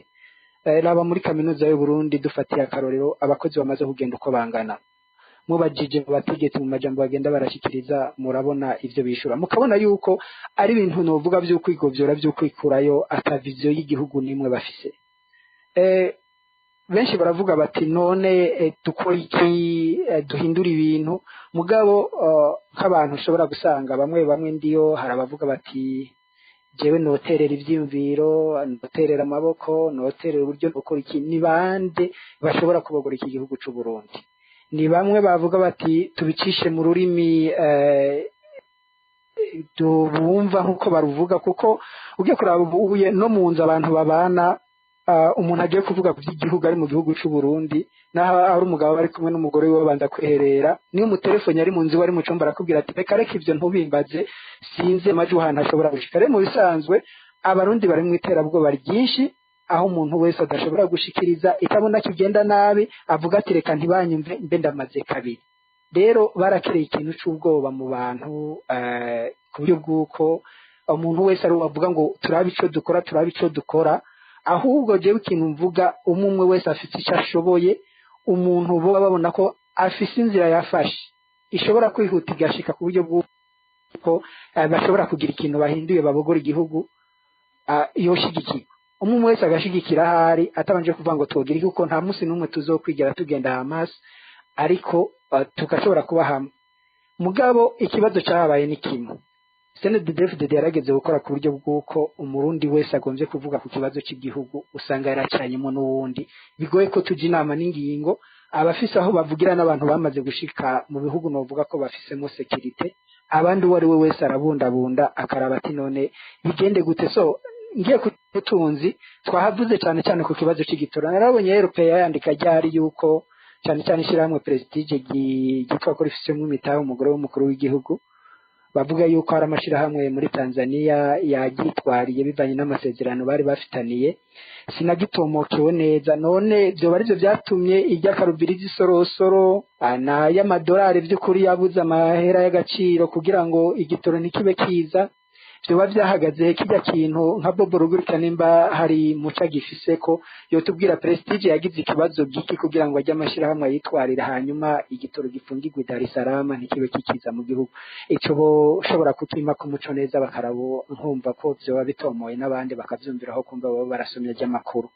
Raba muri Kaminuza y'u Burundi, dufatiye akarorero, abakozi bamaze kugenda uko bangana, mubajije mu bategetsi, mu majambo bagenda barashikiriza, murabona ivyo bishura, mukabona yuko ari ibintu novuga vy'ukwigovyora, vy'ukwikurayo, ata vision y'igihugu nimwe bafise. Benshi baravuga bati: "None dukora iki, duhindura ibintu?" Mugabo nk'abantu ushobora gusanga bamwe bamwe ndiyo, hari abavuga bati: "Jewe noterera ivyiyumviro, noterera amaboko, noterera uburyo, gukora iki." Ni bande bashobora kubogora iki gihugu c'u Burundi? Ni bamwe bavuga bati: "Tubicishe mu rurimi bumva nk'uko baruvuga," kuko ugiye kuraba ubuye no mu nzu abantu babana, umuntu agiye kuvuga ku by'igihugu ari mu gihugu c'u Burundi, naho ari umugabo ari kumwe n'umugore wiwe babanza kwiherera. Niyo umutelefone ari mu nzu iwe, ari mu cumba, arakubwira ati: "Reka reka, ivyo ntubimbaze, sinzi amajwi ahantu ashobora gushika." Rero mu bisanzwe Abarundi bari mu iterabwoba ryinshi, aho umuntu wese adashobora gushikiriza itabona kigenda nabi, avuga ati: "Reka ntibanyumve, mbe ndamaze kabiri." Rero barakereye ikintu c'ubwoba mu bantu, ku buryo bw'uko umuntu wese ari avuga ngo: "Turabe ico dukora, turabe ico dukora." Ahubwo jewe ikintu mvuga, umwe umwe wese afite icyo ashoboye, umuntu boba babona ko afise inzira yafashe ishobora kwihuta igashika ku buryo bw'uko bashobora kugira ikintu bahinduye, babogora igihugu, yoshigikirwa. Umwe umwe wese agashigikira ahari, atabanje kuvuga ngo twogira iki, kuko nta munsi n'umwe tuzokwigera tugenda Hamas, ariko tugashobora kuba hamwe. Mugabo ikibazo cyabaye ni kimwe. CNDD-FDD yarageze gukora ku buryo bw'uko umurundi wese agombye kuvuga ku kibazo cy'igihugu usanga yaracanyemo n'uwundi, bigoye ko tuja inama n'ingingo. Abafise aho bavugira n'abantu bamaze gushika mu bihugu novuga ko bafisemo sécurité, abandi uwo ari we wese arabundabunda akaraba ati none bigende gute? So ngiye ku butunzi, twahavuze cyane cyane ku kibazo cy'igitoro. Narabonye RPA yandika ryari yuko cyane cyane ishyirahamwe Prestige ryitwa ko rifisemo imitahe umugore w'umukuru w'igihugu, bavuga yuko hari amashyirahamwe muri Tanzania yaryitwariye bivanye n'amasezerano bari bafitaniye. Sinagitomokewe neza, none byoba arivyo byatumye irya karubirizi isorosoro n'ay'amadolari by'ukuri yabuze amahera y'agaciro kugira ngo igitoro ntikibe kiza? Vyoba vyahagaze kirya kintu? Nka Bobo Rugurika, nimba hari muca gifise ko yotubwira, Prestige yagize ikibazo giki kugira ngo ajye amashyirahamwe ayitwarira, hanyuma igitoro gifungirwe i Dar es Salaam ntikibe kikiza mu gihugu? Ico boshobora kukima ku muco neza, bakarabo nkumva ko vyoba bitomoye n'abandi bakavyumviraho, kumva baba barasomye ry'amakuru.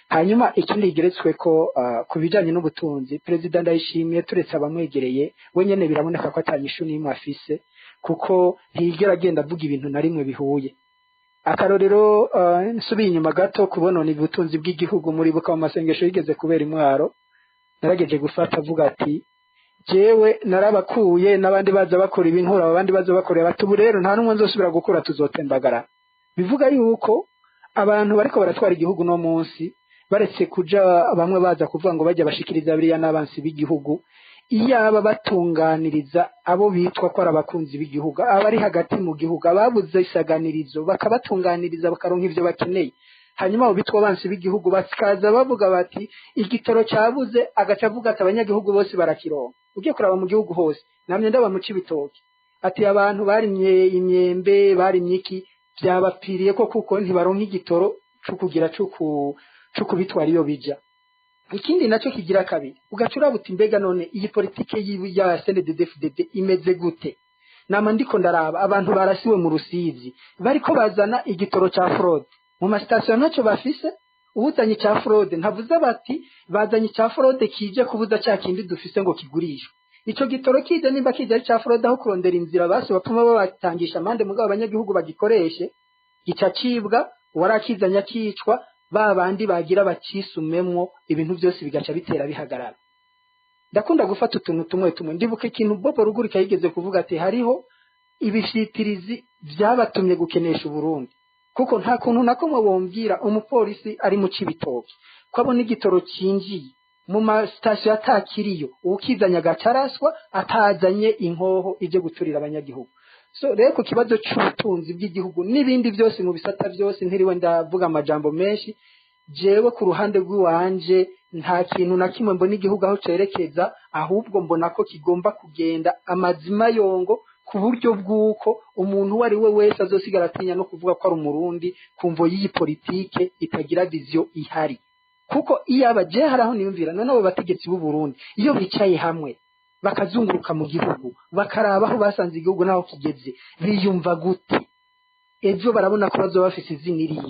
Hanyuma ikindi kigeretswe ko ku bijanye n'ubutunzi, Perezida Ndayishimiye, turetse abamwegereye, we nyene biraboneka ko atanyishu n'imwe afise, kuko ntiyigera agenda avuga ibintu na rimwe bihuye. Akarorero, nsubiye inyuma gato kubonona ubutunzi bw'igihugu, muribuka mu masengesho yigeze kubera intwaro narageje gufata avuga ati: "Jewe narabakuye n'abandi baza bakora ibinkura, abandi baza bakora bati ubu rero nta n'umwe nzosubira gukura, tuzotembagara." Bivuga yuko abantu bariko baratwara igihugu no munsi, baretse kuja bamwe baza kuvuga ngo bajya bashikiriza biriya n'abansi b'igihugu, iyaba batunganiriza abo bitwa ko ari abakunzi b'igihugu, abari hagati mu gihugu, ababuze isaganirizo, bakabatunganiriza bakaronka ivyo bakeneye, hanyuma abo bitwa abansi b'igihugu bakaza bavuga bati igitoro cyabuze, agaca avuga ati abanyagihugu bose barakironka. Ugiye kuraba mu gihugu hose, namye ndaba mu Cibitoke, ati abantu barimye imyembe, barimye iki, byabapfiriye ko kuko ntibaronka igitoro co kugira co kubitwara iyo bija. Ikindi nacyo kigira kabiri, ugaca uraba uti mbega none iyi politike ya CNDD-FDD imeze gute? Nama ndiko ndaraba abantu barasiwe mu Rusizi, bariko bazana igitoro ca fraude mu masitasiyo, ntacyo bafise. Uwuzanye icya fraude, ntavuze bati bazanye icya fraude kije kubuza cya kindi dufise ngo kigurishwe. Ico gitoro kije, nimba kije ari cya fraude, aho kurondera inzira basi bapfuma babatangisha amande mugabo abanyagihugu bagikoreshe, gica cibwa, uwarakizanye akicwa, ba bandi bagira bacisumemwo, ibintu byose bigaca bitera bihagarara. Ndakunda gufata utuntu tumwe tumwe. Ndibuka ikintu Bobo Rugurika yigeze kuvuga ati hariho ibishitirizi byabatumye gukenesha Uburundi, kuko nta kuntu na kumwe bombwira umupolisi ari mu Cibitoke ko abona igitoro cinjiye mu masitasiyo atakiriyo, uwukizanye agacaraswa atazanye inkoho ije guturira abanyagihugu. So rero ku kibazo c'ubutunzi bw'igihugu n'ibindi byose mu bisata byose, ntiriwe ndavuga amajambo menshi. Jewe ku ruhande rw'iwanje nta kintu na kimwe mbona igihugu aho cerekeza, ahubwo mbona ko kigomba kugenda amazima yongo, ku buryo bw'uko umuntu uwo ari we wese azosigara atinya no kuvuga ko ari umurundi ku mvo y'iyi politike itagira vision ihari. Kuko iyo abaje hari aho niyumvira, none abo bategetsi b'u Burundi iyo bicaye hamwe bakazunguruka mu gihugu, bakaraba aho basanze igihugu n'aho kigeze, biyumva gute? Ejo barabona ko bazoba bafise izina irihe?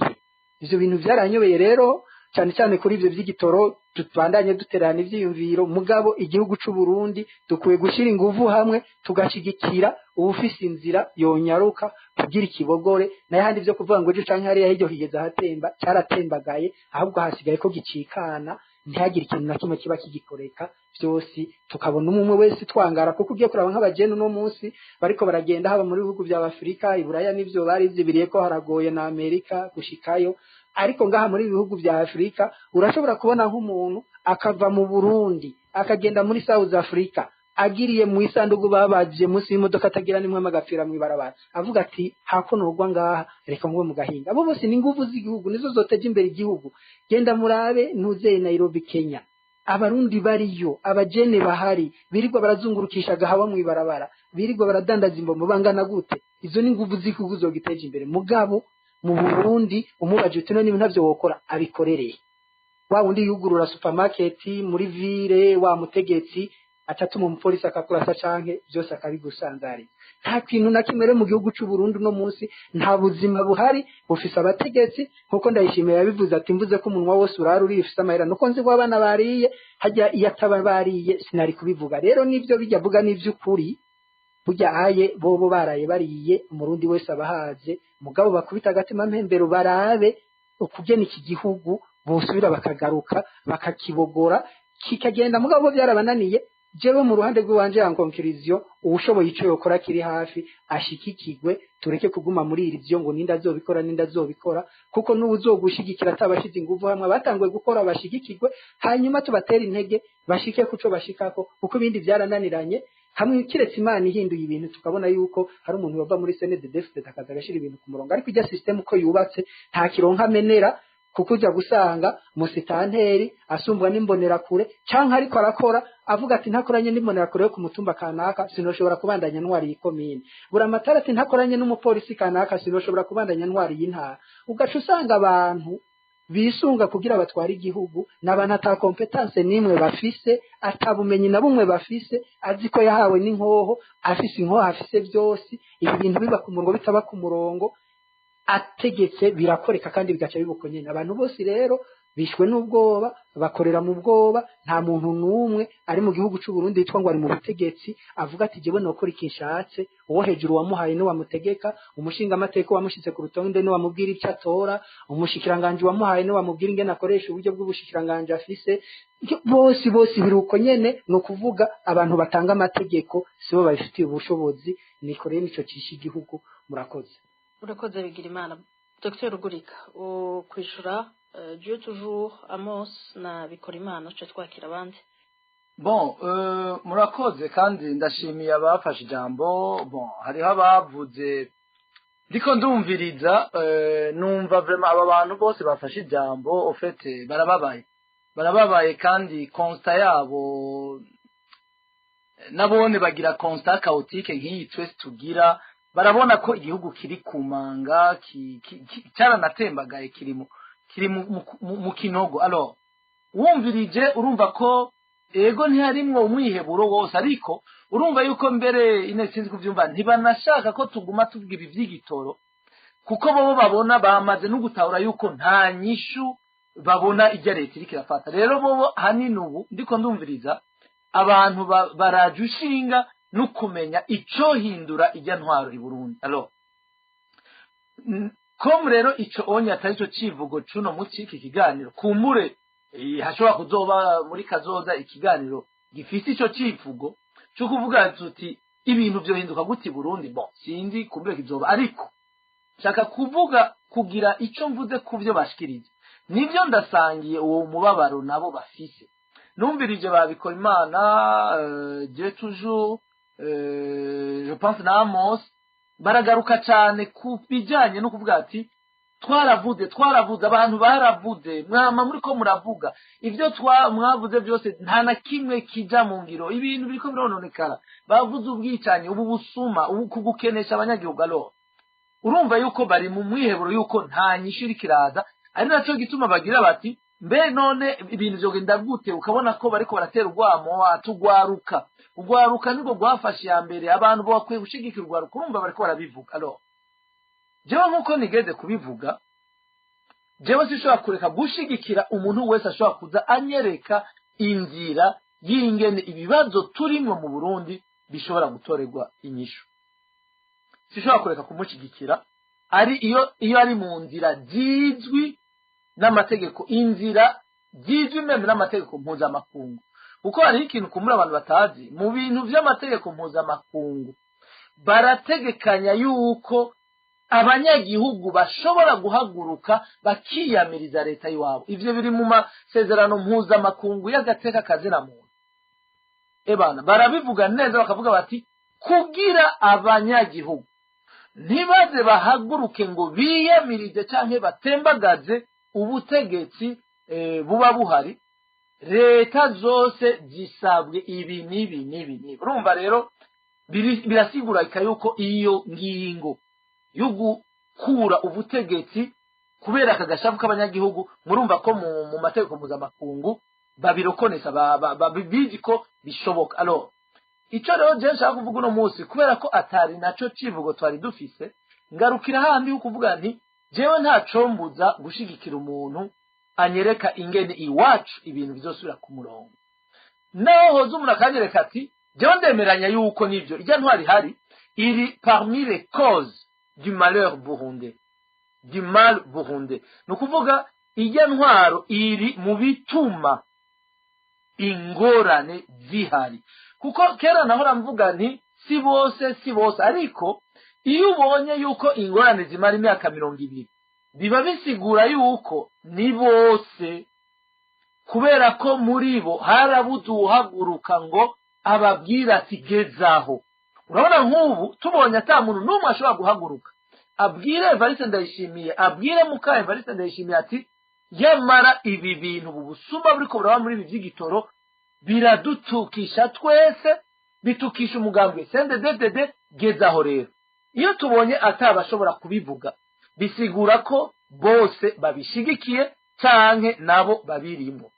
Ivyo bintu vyaranyobeye rero, cyane cyane kuri ivyo vy'igitoro. Tubandanye duterana ivyiyumviro, mugabo igihugu c'u Burundi dukwiye gushira inguvu hamwe, tugashigikira uwufise inzira yonyaruka kugira ikibogore. Nayo handi ivyo kuvuga ngo ejo canke hariya hiryo kigeze ahatemba, cyaratembagaye, ahubwo hasigaye ko gicikana, ntihagire ikintu na kimwe kiba kigikoreka, byose tukabona umwe wese twangara. Kuko ugiye kuraba nk'abajene uno munsi bariko baragenda, haba muri bihugu vya Afurika, Iburaya n'ivyo barizibiriye ko haragoye, na Amerika gushikayo, ariko ngaha muri bihugu vya Afurika urashobora kubona nk'umuntu akava mu Burundi akagenda muri South Africa, agiriye mu isanduku babaje munsi y'imodoka, atagira nimwe, agapfira mw'ibarabara, avuga ati hako nogwa ngaha, reka ngwe mu gahinga. Abo bose ni inguvu z'igihugu, nizo zoteje imbere igihugu. Genda murabe ntuzeye Nairobi, Kenya, abarundi bariyo, abajene bahari birirwa barazungurukisha agahawa mw'ibarabara, birirwa baradandaza imbombo, bangana gute? Izo ni inguvu z'igihugu zogiteje imbere. Mugabo mu Burundi umubaje uti none ntavyo wokora, abikorereye wa wundi yugurura supermarket muri ville, wa mutegetsi atatuma umupolisi akakurasa canke byose akabigusanzariza. Nta kintu na kimwe rero mu gihugu c'u Burundi no munsi, nta buzima buhari bufise abategetsi. Nkuko Ndayishimiye yabivuze ati mvuze ko umunwa wose urara uri ufise amahera, nuko nzi ko abana bariye hajya, iyo ataba bariye sinari kubivuga. Rero nivyo bijya avuga n'ivy'ukuri. Burya aye bobo baraye bariye, Umurundi wese abahaze. Mugabo bakubita agatima mpembero, barabe ukugena iki gihugu bosubira bakagaruka bakakibogora kikagenda. Mugabo bo byarabananiye. Jewe mu ruhande rw'iwanje, ya conclusion, uwushoboye ico yokora kiri hafi ashikikigwe. Tureke kuguma muri iri vyo ngo ninde azobikora, ninde azobikora, kuko n'uwuzogushigikira atabashize inguvu hamwe. Batanguye gukora bashigikirwe, hanyuma tubatere intege bashike kuco bashikako, kuko ibindi byarananiranye. Hamwe kiretse Imana ihinduye ibintu, tukabona yuko hari umuntu bava muri CNDD-FDD akaza agashira ibintu ku murongo. Ariko ijya system uko yubatse, nta kironka amenera, kuko ujya gusanga musitanteri asumbwa n'imbonerakure, canke ariko arakora avuga ati: "Ntakoranye n'imbonerakure yo ku mutumba kanaka sinoshobora kubandanya ntwari iyi komine." Buramatari ati: "Ntakoranye n'umupolisi kanaka sinoshobora kubandanya ntwari y'intara." Ugaca usanga abantu bisunga kugira batware igihugu n'abantu ata compétence n'imwe bafise, ata bumenyi na bumwe bafise, azi ko yahawe n'inkoho, afise inkoho, afise byose. Ibi bintu biba ku murongo, bitaba ku murongo, ategetse birakoreka kandi bigaca bibuko nyene. Abantu bose rero bishwe n'ubwoba, bakorera mu bwoba. Nta muntu n'umwe ari mu gihugu c'u Burundi yitwa ngo ari mu butegetsi avuga ati: "Jewe nokora iki nshatse." Uwo hejuru wamuhaye ni wamutegeka, umushinga amateka wamushize ku rutonde ni wamubwira icyo atora, umushikiranganje wamuhaye ni wamubwira ingene akoresha uburyo bw'ubushikiranganje afise. Bose bose biruko nyene. Ni ukuvuga abantu batanga amategeko sibo babifitiye ubushobozi. Niko rero nico cisha igihugu. Murakoze. Urakoze, bigira Imana. Dr Rugurika, kwishura Dieu toujours, Amos na Bikorimana, tuce twakira abandi. Bon, murakoze kandi ndashimiye abafashe ijambo. Bon, hariho abavuze, ndiko ndumviriza, numva vraiment aba bantu bose bafashe ijambo au fait barababaye, barababaye, kandi constat yabo nabone bagira constat chaotique nk'iyi twese tugira. Barabona ko igihugu kiri kumanga, cyaranatembagaye, kiri mu kinogo. Alors wumvirije, urumva ko ego ntiharimwo umwiheburo wose, ariko urumva yuko mbere ine sinzi kuvyumva, ntibanashaka ko tuguma tuvuga ibi vy'igitoro, kuko bobo babona bamaze no gutahura yuko nta nyishu babona ijya leta iriko irafata. Rero bobo hanini ubu ndiko ndumviriza abantu baraje ushinga no kumenya ico hindura ijya ntwaro i Burundi. Alors comme rero ico onye atari cyo civugo cuno muci iki kiganiro, kumure hashobora kuzoba muri kazoza ikiganiro gifise ico civugo cyo kuvuga tuti ibintu vyohinduka gute i Burundi. Bon, sinzi, kumbure kizoba, ariko nshaka kuvuga kugira ico mvuze ku vyo bashikirije. Nivyo, ndasangiye uwo mubabaro nabo bafise. Numvirije babikora Imana, Dieu toujours, je pense na Amos, baragaruka cyane ku bijyanye no kuvuga ati: "Twaravuze, twaravuze, abantu baravuze, mwama muri ko muravuga ibyo mwavuze byose, nta na kimwe kija mu ngiro, ibintu biriko birononekara." Bavuze ubwicanyi, ubu busuma, ubu kugukenesha abanyagihugu. Alors urumva yuko bari mu mwiheburo yuko nta nyishu iriko iraza, ari naco gituma bagira bati: "Mbe none ibintu vyogenda gute?" Ukabona ko bariko baratera urwamo, atugwaruka, urwaruka nirwo rwafashe iya mbere, abantu bakwiye gushigikira urwaruka. Urumva bariko barabivuga. Alors jewe nkuko nigeze kubivuga, jewe sinshobora kureka gushigikira umuntu wese ashobora kuza anyereka inzira y'ingene ibibazo turimwo mu Burundi bishobora gutorerwa inyishu. Sinshobora kureka kumushigikira ari iyo ari mu nzira zizwi n'amategeko, inzira zizwi même n'amategeko mpuzamakungu, kuko hariho ikintu kumbura abantu batazi mu bintu vy'amategeko mpuzamakungu. Barategekanya yuko abanyagihugu bashobora guhaguruka bakiyamiriza leta y'iwabo. Ivyo biri mu masezerano mpuzamakungu y'agateka kazina muntu. Ebana barabivuga neza, bakavuga bati kugira abanyagihugu ntibaze bahaguruke ngo biyamirize canke batembagaze ubutegetsi buba buhari, leta zose zisabwe ibi n'ibi n'ibi n'ibi. Urumva rero birasigurika yuko iyo ngingo yo gukura ubutegetsi kubera aka gashavu k'abanyagihugu, murumva ko mu mategeko mpuzamakungu babirokonesa, bizi ko bishoboka. Alors ico rero je nshaka kuvuga uno munsi, kubera ko atari naco civugo twari dufise, ngarukira handi yo kuvuga nti jewe ntacombuza gushigikira umuntu anyereka ingene iwacu ibintu bizosubira ku murongo. Naho hoza umuntu akanyereka ati Jewe ndemeranya yuko nivyo ijya ntwari ihari iri parmi les causes du malheur burundais, du mal burundais. Ni ukuvuga ijya ntwaro iri mu bituma ingorane zihari, kuko kera nahora mvuga nti si bose, si bose, ariko iyo ubonye yuko ingorane zimara imyaka 20, biba bisigura yuko ni bose, kubera ko muri bo harabuze uwuhaguruka ngo ababwira ati: "Gezaho." Urabona nk'ubu tubonye ata muntu n'umwe ashobora guhaguruka abwire Evariste Ndayishimiye, abwire muka Evariste Ndayishimiye ati: "Yamara ibi bintu, ubu busuma buriko buraba muri ibi by'igitoro biradutukisha twese, bitukisha umugambwe CNDD-FDD, gezaho." Rero iyo tubonye atabashobora kubivuga, bisigura ko bose babishigikiye canke nabo babirimo.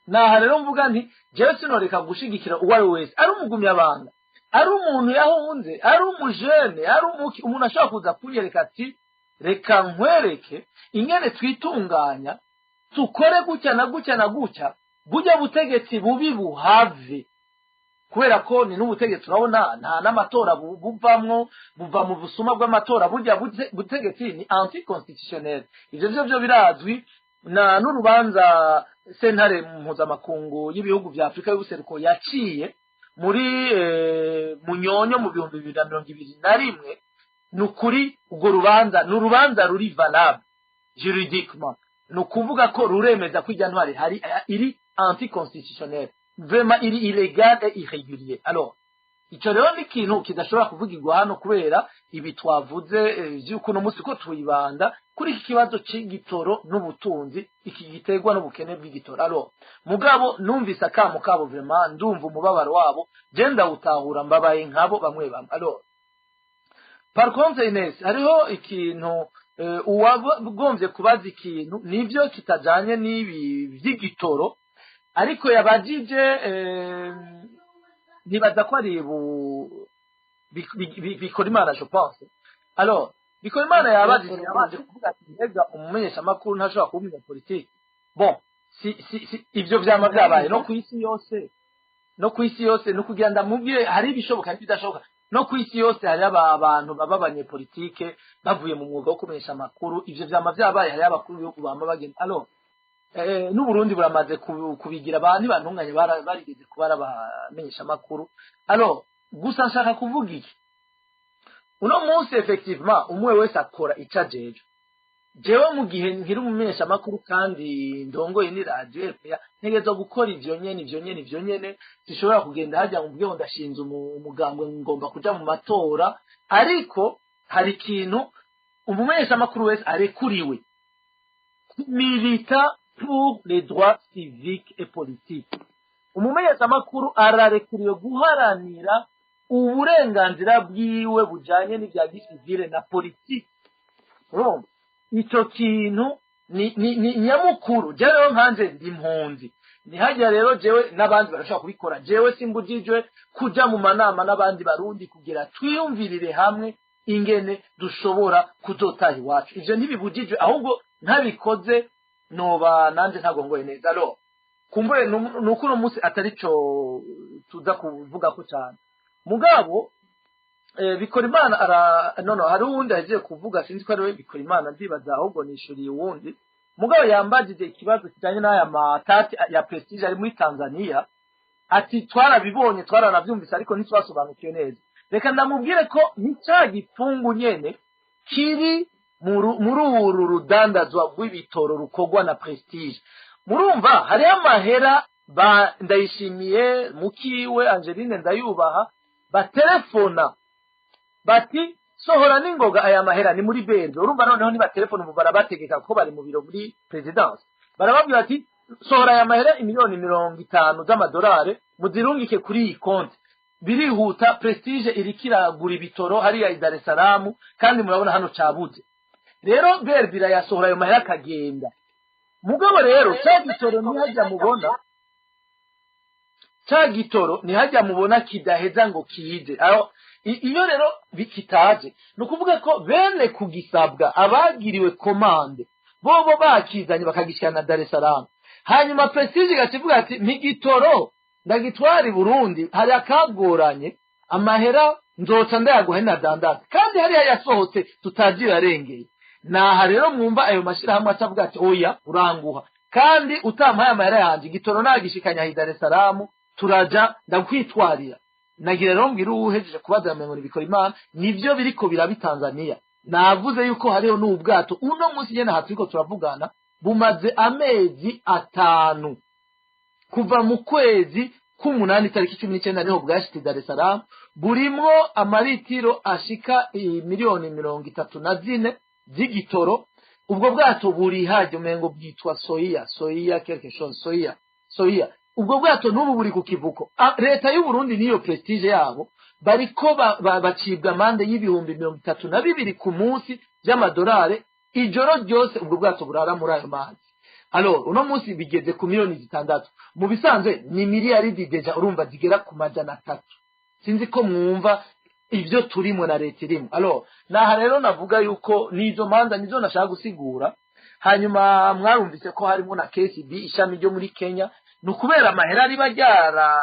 Naha rero mvuga nti jewe sinoreka gushigikira uwo ari we wese, ari umugumyabanga, ari umuntu yahunze, ari umujene, ari umuki, umuntu ashobora kuza kunyereka ati: "Reka nkwereke ingene twitunganya, tukore gutya na gutya na gutya, burya butegetsi bubi buhave," kubera ko ni n'ubutegetsi urabona nta n'amatora buvamwo, buva mu busuma bw'amatora. Burya butegetsi ni anticonstitutionnel, ivyo vyo birazwi na n'urubanza sentare mpuzamakungu y'ibihugu vya Afurika y'ubuseruko yaciye muri Munyonyo mu 2021. Ni ukuri urwo rubanza ni urubanza ruri valable juridiquement, ni ukuvuga ko ruremeza ko ijya ntwari hari iri anticonstitutionnel, vraiment iri illégal et irrégulier. Alors ico rero ni ikintu kidashobora kuvugirwa hano, kubera ibi twavuze vy'uko uno munsi ko tuyibanda kuri iki kibazo c'igitoro n'ubutunzi, iki giterwa n'ubukene bw'igitoro. Alors mugabo numvise akamo kabo, vraiment ndumva umubabaro wabo, je ndawutahura, mbabaye nkabo bamwe bamwe. Alors par contre, Ines, hariho ikintu uwagombye kubaza, ikintu nivyo kitajanye n'ibi vy'igitoro, ariko yabajije, ntibaza ko ari bikora Imana, je pense. Alors bikora Imana yabajije, yabanje kuvuga ati: "Mbega umumenyeshamakuru ntashobora kuba umunyapolitiki?" Bon, si ivyo vyama vyabaye no ku isi yose, no ku isi yose. No kugira ndamubwire, hari ibishoboka n'ibidashoboka. No ku isi yose hari abantu baba abanyepolitike bavuye mu mwuga wo kumenyesha amakuru. Ivyo vyama vyabaye, hariho abakuru b'ibihugu bama bagenda. Alors n'Uburundi buramaze kubigira, ba ntibantunganye barigeze kuba ari abamenyesha amakuru. Alors gusa nshaka kuvuga iki: uno munsi effectivement umwe wese akora ico ajejwe. Jewe mu gihe nkiri umumenyesha amakuru kandi ndongoye ni radio RPA, ntegerezwa gukora ivyo nyene, ivyo nyene, ivyo nyene. Sishobora kugenda hajya mu ngo ndashinze umugambwe, ngomba kuja mu matora. Ariko hari ikintu umumenyesha amakuru wese arekuriwe: militer pour les droits civiques et politiques. Umumenyeshamakuru ararekuriwe guharanira uburenganzira bwiwe bujanye n'ibya gisivile na politiki. Urumva ico kintu ni nyamukuru. Jewe rero nkanje ndi impunzi, ntihajya rero jewe n'abandi barashobora kubikora. Jewe simbujijwe kuja mu manama n'abandi Barundi kugira twiyumvirire hamwe ingene dushobora kuzotaha iwacu. Ivyo ntibibujijwe, ahubwo ntabikoze noba nanje ntagongoye neza. Alors kumbure nuko uno munsi atari co tuza kuvugako cane. Mugabo bikora Imana ara no hari uwundi agiye kuvuga, sinzi ko ari we bikora Imana, ndibaza ahubwo nishuriye uwundi. Mugabo yambajije ikibazo kijanye n'aya matati ya Prestige ari muri Tanzania, ati: "Twarabibonye, twaranavyumvise, ariko ntitwasobanukiwe neza." Reka ndamubwire ko ni ca gipfungu nyene kiri muri uru rudandazwa rw'ibitoro rukorwa na Prestige. Murumva hariho amahera ba Ndayishimiye, mukiwe Angeline Ndayubaha, batelefona bati: "Sohora n'ingoga aya mahera." Ni muri benzo, urumva noneho niba telefone ubu barabategeka kuko bari mu biro muri présidence, barababwira ati: "Sohora aya mahera, imiliyoni 50 z'amadolari, muzirungike kuri iyi konti." Birihuta, Prestige iriko iragura ibitoro hariya i Dar es Salaam, kandi murabona hano cabuze. Rero berbi irayasohora ayo mahera akagenda. Mugabo rero ca gitoro ntihajya mubona, ca gitoro ntihajya mubona kidaheza ngo kize aho. Iyo rero kitaje, ni ukuvuga ko bene kugisabwa, abagiriwe commande, bobo bakizanye bakagishikana na Dar es Salaam. Hanyuma Prestige igaca ivuga ati: "Ntigitoro Ndagitwara i Burundi, hari akagoranye, amahera nzoca ndayaguha nadandaza, kandi hariya yasohotse tutazi yarengeye. Naha rero mwumva ayo mashirahamwe atavuga ati: "Oya, uranguha, kandi utampaye amahera yanje, igitoro nagishikanya aho i Dar es Salaam, turaja ndakwitwarira." Nagira rero mbwira uwuhejeje kubaza ngo bikora Imana, nivyo biriko biraba i Tanzania. Navuze yuko hariho n'ubwato uno munsi nyene aha turiko turavugana bumaze amezi 5, kuva mu kwezi k'umunani tariki 19 niho bwashitse i Dar es Salaam. Burimwo amaritiro ashika 34 miliyoni z'igitoro. Ubwo bwato buri hajya, umengo bwitwa Soia, Soia quelque chose, Soia, Soia. Ubwo bwato n'ubu buri ku kivuko. Leta y'u Burundi niyo Prestige yabo bariko bacibwa amande y'32 000 ku munsi by'amadolari, ijoro ryose ubwo bwato burara muri ayo mazi. Alors uno munsi bigeze ku 6 miliyoni, mu bisanzwe ni miliyaridi déjà, urumva zigera ku 300. Sinzi ko mwumva ibyo turimo na leta irimo. Alors naha rero navuga yuko nizo manza nizo nashaka gusigura. Hanyuma mwarumvise ko harimo na KCB, ishami ryo muri Kenya. Ni ukubera amahera riba ryara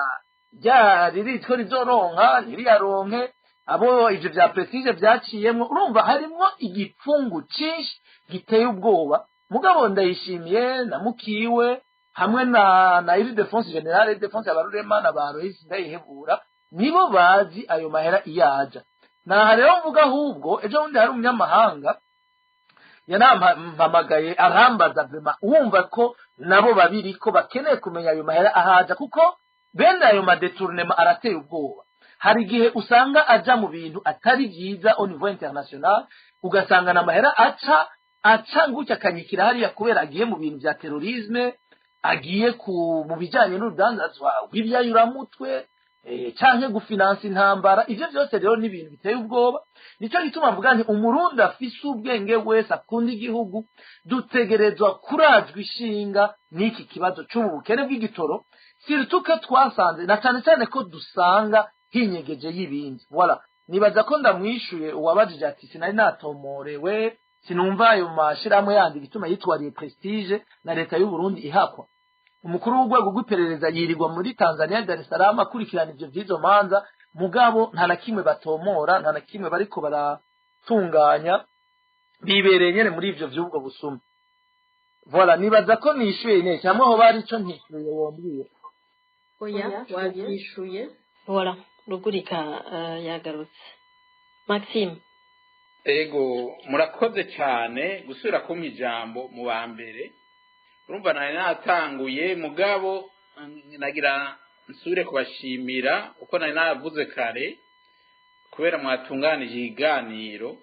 ryari ritwo rizoronka ntiriyaronke, abo ivyo vya Prestige vyaciyemwo. Urumva harimwo igipfungu cinshi giteye ubwoba. Mugabo Ndayishimiye na mukiwe hamwe na Ildefonse, General Ildefonse Abarurema na ba Royce Ndayihebura, nibo bazi ayo mahera iyo aja. Naha rero mvuga ahubwo, ejo bundi hari umunyamahanga yanampamagaye arambaza, vraiment wumva ko nabo babiri ko bakeneye kumenya ayo mahera ahaja, kuko bene ayo ma détournements arateye ubwoba. Hari igihe usanga aja mu bintu atari byiza au niveau international, ugasanga na mahera aca gutya akanyikira hariya kubera agiye mu bintu bya terrorisme, agiye ku mu bijanye n'urudandazwa rw'ibyayuramutwe, canke gufinansa intambara. Ivyo vyose rero ni ibintu biteye ubwoba. Nico gituma mvuga nti Umurundi afise ubwenge wese akunda igihugu, dutegerezwa kurajwa ishinga n'iki kibazo c'ubu bukene bw'igitoro, surtout ko twasanze na cane cane ko dusanga hinyegeje y'ibindi. Voilà, nibaza ko ndamwishuye uwabajije ati: "Sinari natomorewe, sinumva ayo mashirahamwe yandi igituma yitwariye Prestige na leta y'u Burundi ihakwa." Umukuru w'urwego rw'iperereza yirirwa muri Tanzania, Dar es Salaam, akurikirana ivyo vy'izo manza, mugabo nta na kimwe batomora, nta na kimwe bariko baratunganya, bibereye nyene muri ivyo vy'ubwo busuma. Voilà, nibaza ko nishuye neza, cyangwa aho bari ico ntishuye wombwira. Oya, wabyishuye. Voilà, Rugurika yagarutse. Maxime. Ego, murakoze cyane gusubira kumpa ijambo mu ba mbere. Urumva nari natanguye, mugabo nagira nsubire kubashimira uko nari navuze kare, kubera mwatunganije ikiganiro.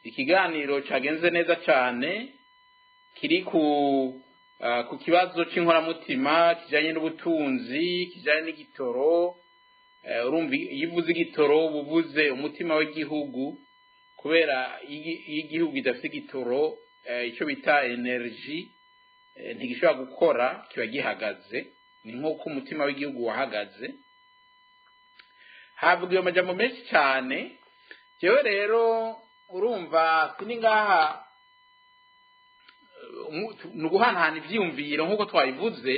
Ikiganiro cyagenze neza cyane, kiri ku kibazo cy'inkoramutima kijyanye n'ubutunzi, kijyanye n'igitoro. Urumva iyo uvuze igitoro uba uvuze umutima w'igihugu, kubera iyo igihugu kidafite igitoro, icyo bita énergie, ntigishobora gukora, kiba gihagaze. Ni nk'uko umutima w'igihugu wahagaze. Havuga iyo majambo menshi cyane. Jewe rero urumva sini ngaha ni uguhanahana ivyiyumviro nk'uko twabivuze.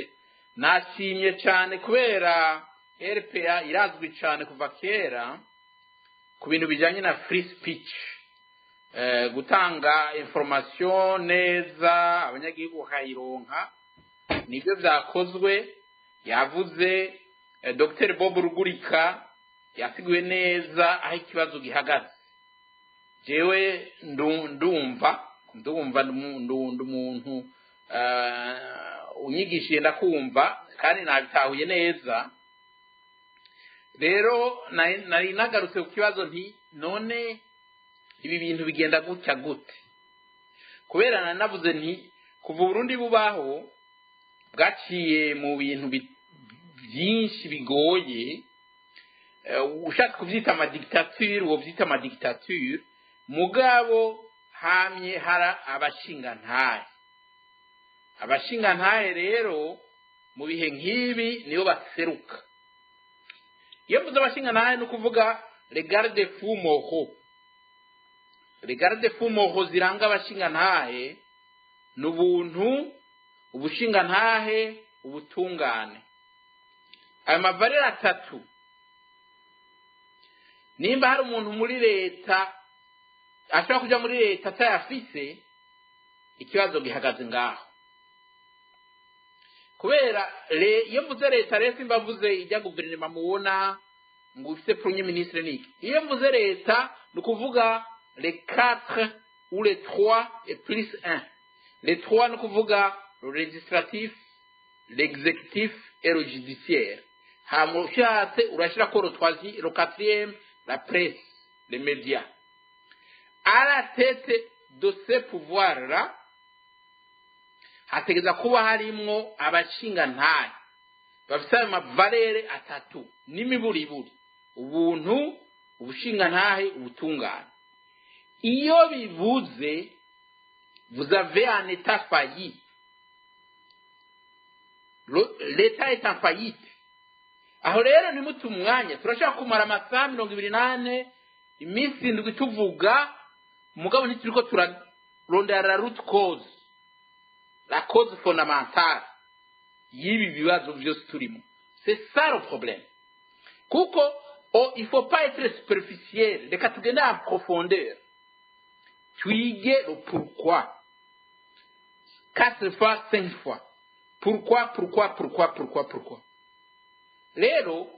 Nashimye cyane kubera RPA irazwi cyane kuva kera ku bintu bijyanye na free speech, gutanga information neza, abanyagihugu bakayironka. Nibyo byakozwe. Yavuze Dr Bob Rugurika yasiguye neza aho ikibazo gihagaze. Jewe ndumva umuntu unyigishije ndakumva kandi nabitahuye neza. Rero nari nagarutse ku kibazo nti: "None ibi bintu bigenda gutya gute?" Kubera nanavuze nti kuva Burundi bubaho bwaciye mu bintu byinshi bigoye. Ushatse kubyita ama dictature, uwo byita ama dictature, mugabo hamye hara abashingantahe. Abashingantahe rero mu bihe nk'ibi nibo baseruka. Iyo mvuze abashingantahe ni ukuvuga les garde-fous moraux. Les garde-fous moraux ziranga abashingantahe ni ubuntu, ubushingantahe, ubutungane. Ayo ma valeurs atatu, nimba hari umuntu muri leta ashobora kuja muri leta atayafise, ikibazo gihagaze ngaho. Kubera iyo mvuze leta rero, simba mvuze ijya guverinoma mubona ngo ufise premier ministre niki. Iyo mvuze leta, ni ukuvuga les quatre ou les trois et plus un. Les trois, ni ukuvuga le législatif, l'exécutif et le judiciaire. Hama ushatse urashirako le troisième, le quatrième, la presse, les médias. À la tête de ce pouvoir là hategeza kuba harimwo abashingantahe bafise ayo ma valeurs atatu n'imiburiburi: ubuntu, ubushingantahe, ubutungane. Iyo bibuze, vous avez un état failli. L'état est en faillite. Aho rero ntimute umwanya. Turashaka kumara amasaha 24, iminsi 7 tuvuga, mugabo ntituriko turarondera la root cause, la cause fondamentale y'ibi bibazo byose turimo. C'est ça le problème, kuko oh, il faut pas être superficiel. Reka tugende en profondeur, twige le pourquoi, quatre fois, cinq fois, pourquoi, pourquoi, pourquoi, pourquoi, pourquoi. Rero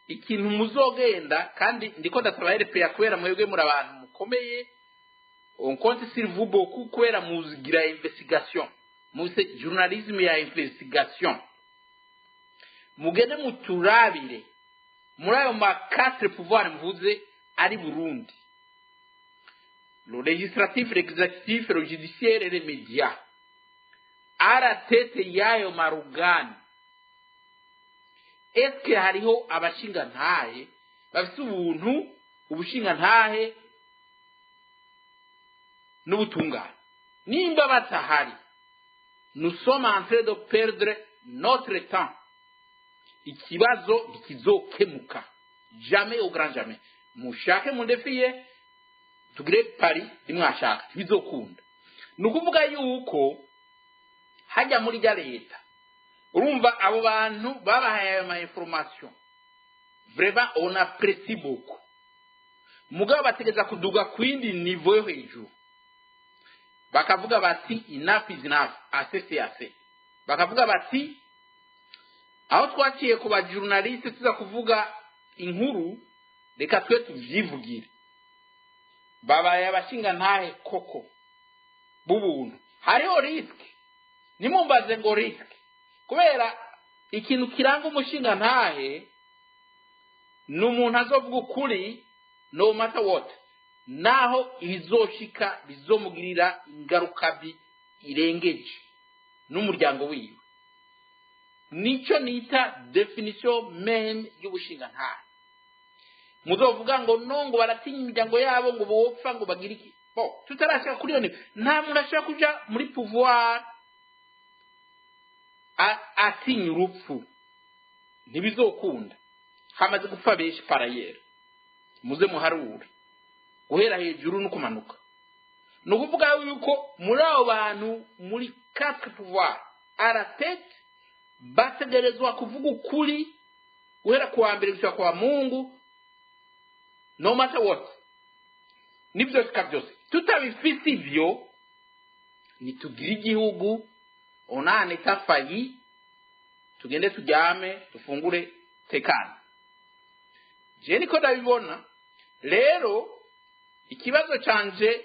ikintu muzogenda, kandi ndiko ndasaba RPA, kubera mwebwe muri abantu mukomeye, on compte sur vous beaucoup, kubera muzigira investigation, muse journalisme ya investigation. Mugende muturabire muri ayo ma quatre pouvoir mvuze ari Burundi: le législatif, l'exécutif, le judiciaire et les médias. À la tête y'ayo ma organes, eske hariho abashingantahe bafise ubuntu, ubushingantahe n'ubutungane? Nimba batahari, nous sommes en train de perdre notre temps. Ikibazo ntikizokemuka jamais, au grand jamais. Mushake mundefiye, tugire pari nimwashaka, ntibizokunda. Ni ukuvuga yuko hajya muri rya leta, urumva abo bantu babahaye ayo ma information, vraiment on apprécie beaucoup, mugabo bategeza kuduga ku yindi niveau yo hejuru, bakavuga bati: "Enough is enough, assez c'est assez." Bakavuga bati: "Aho twaciye ku ba journaliste tuza kuvuga inkuru, reka twe tuvyivugire." Babaye abashingantahe koko b'ubuntu. Hariho risque, nimumbaze ngo risque, kubera ikintu kiranga umushingantahe ni umuntu azovuga ukuri no matter what, naho ibizoshika bizomugirira ingaruka mbi irengeje n'umuryango wiwe. Nico nita définition même y'ubushingantahe. Muzovuga ngo no, ngo baratinya imiryango yabo, ngo bopfa, ngo bagire iki. Bo tutarashaka kuri iyo niveau. Nta muntu ashobora kuja muri pouvoir atinya urupfu, ntibizokunda. Hamaze gupfa benshi parayeri, muze muharure guhera hejuru no kumanuka. Ni ukuvuga yuko muri abo bantu muri quatre pouvoir à la tête bategerezwa kuvuga ukuri guhera kuwa mbere gushika kwa Mungu, no matter what, nibyo shika byose. Tutabifise ivyo, nitugire igihugu, on a un état failli. Tugende turyame, dufungure, tekane. Je niko ndabibona. Rero ikibazo canje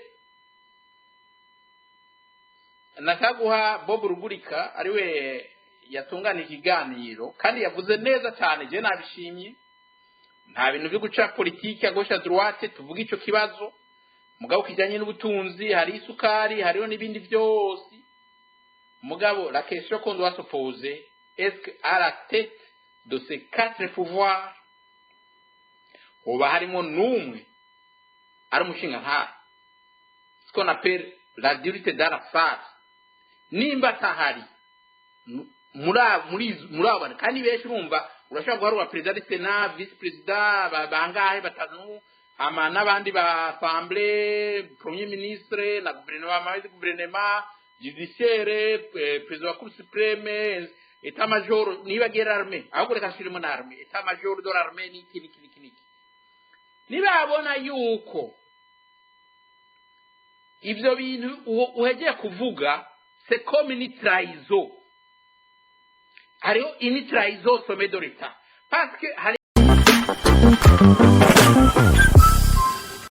nashaka guha Bob Rugurika, ariwe yatunganije ikiganiro kandi yavuze neza cyane, je nabishimye. Nta bintu byo guca politiki à gauche, à droite. Tuvuga ico kibazo mugabo kijanye n'ubutunzi, hari isukari, hariho n'ibindi byose. Mugabo la question qu'on doit se poser: est-ce que à la tête de ces quatre pouvoirs hoba harimo n'umwe ari umushingantahe, ce qu'on appelle l'adulte dans la salle? Nimba atahari muri abo bantu, kandi benshi, urumva urashobora guharura perezida du Sénat, vice président bangahe, batanu, hama n'abandi ba assemblée, premier ministre na guverinoma, guverinoma judiciaire, président wa Cour suprême, état-major, niba agira armée, ahubwo reka nshiremo na armée, état-major de l'armée, niki niki niki niki, nibabona yuko ivyo bintu uwo uhegeye kuvuga, c'est comme une trahison, hariho une trahison au sommet de l'État, parce que hari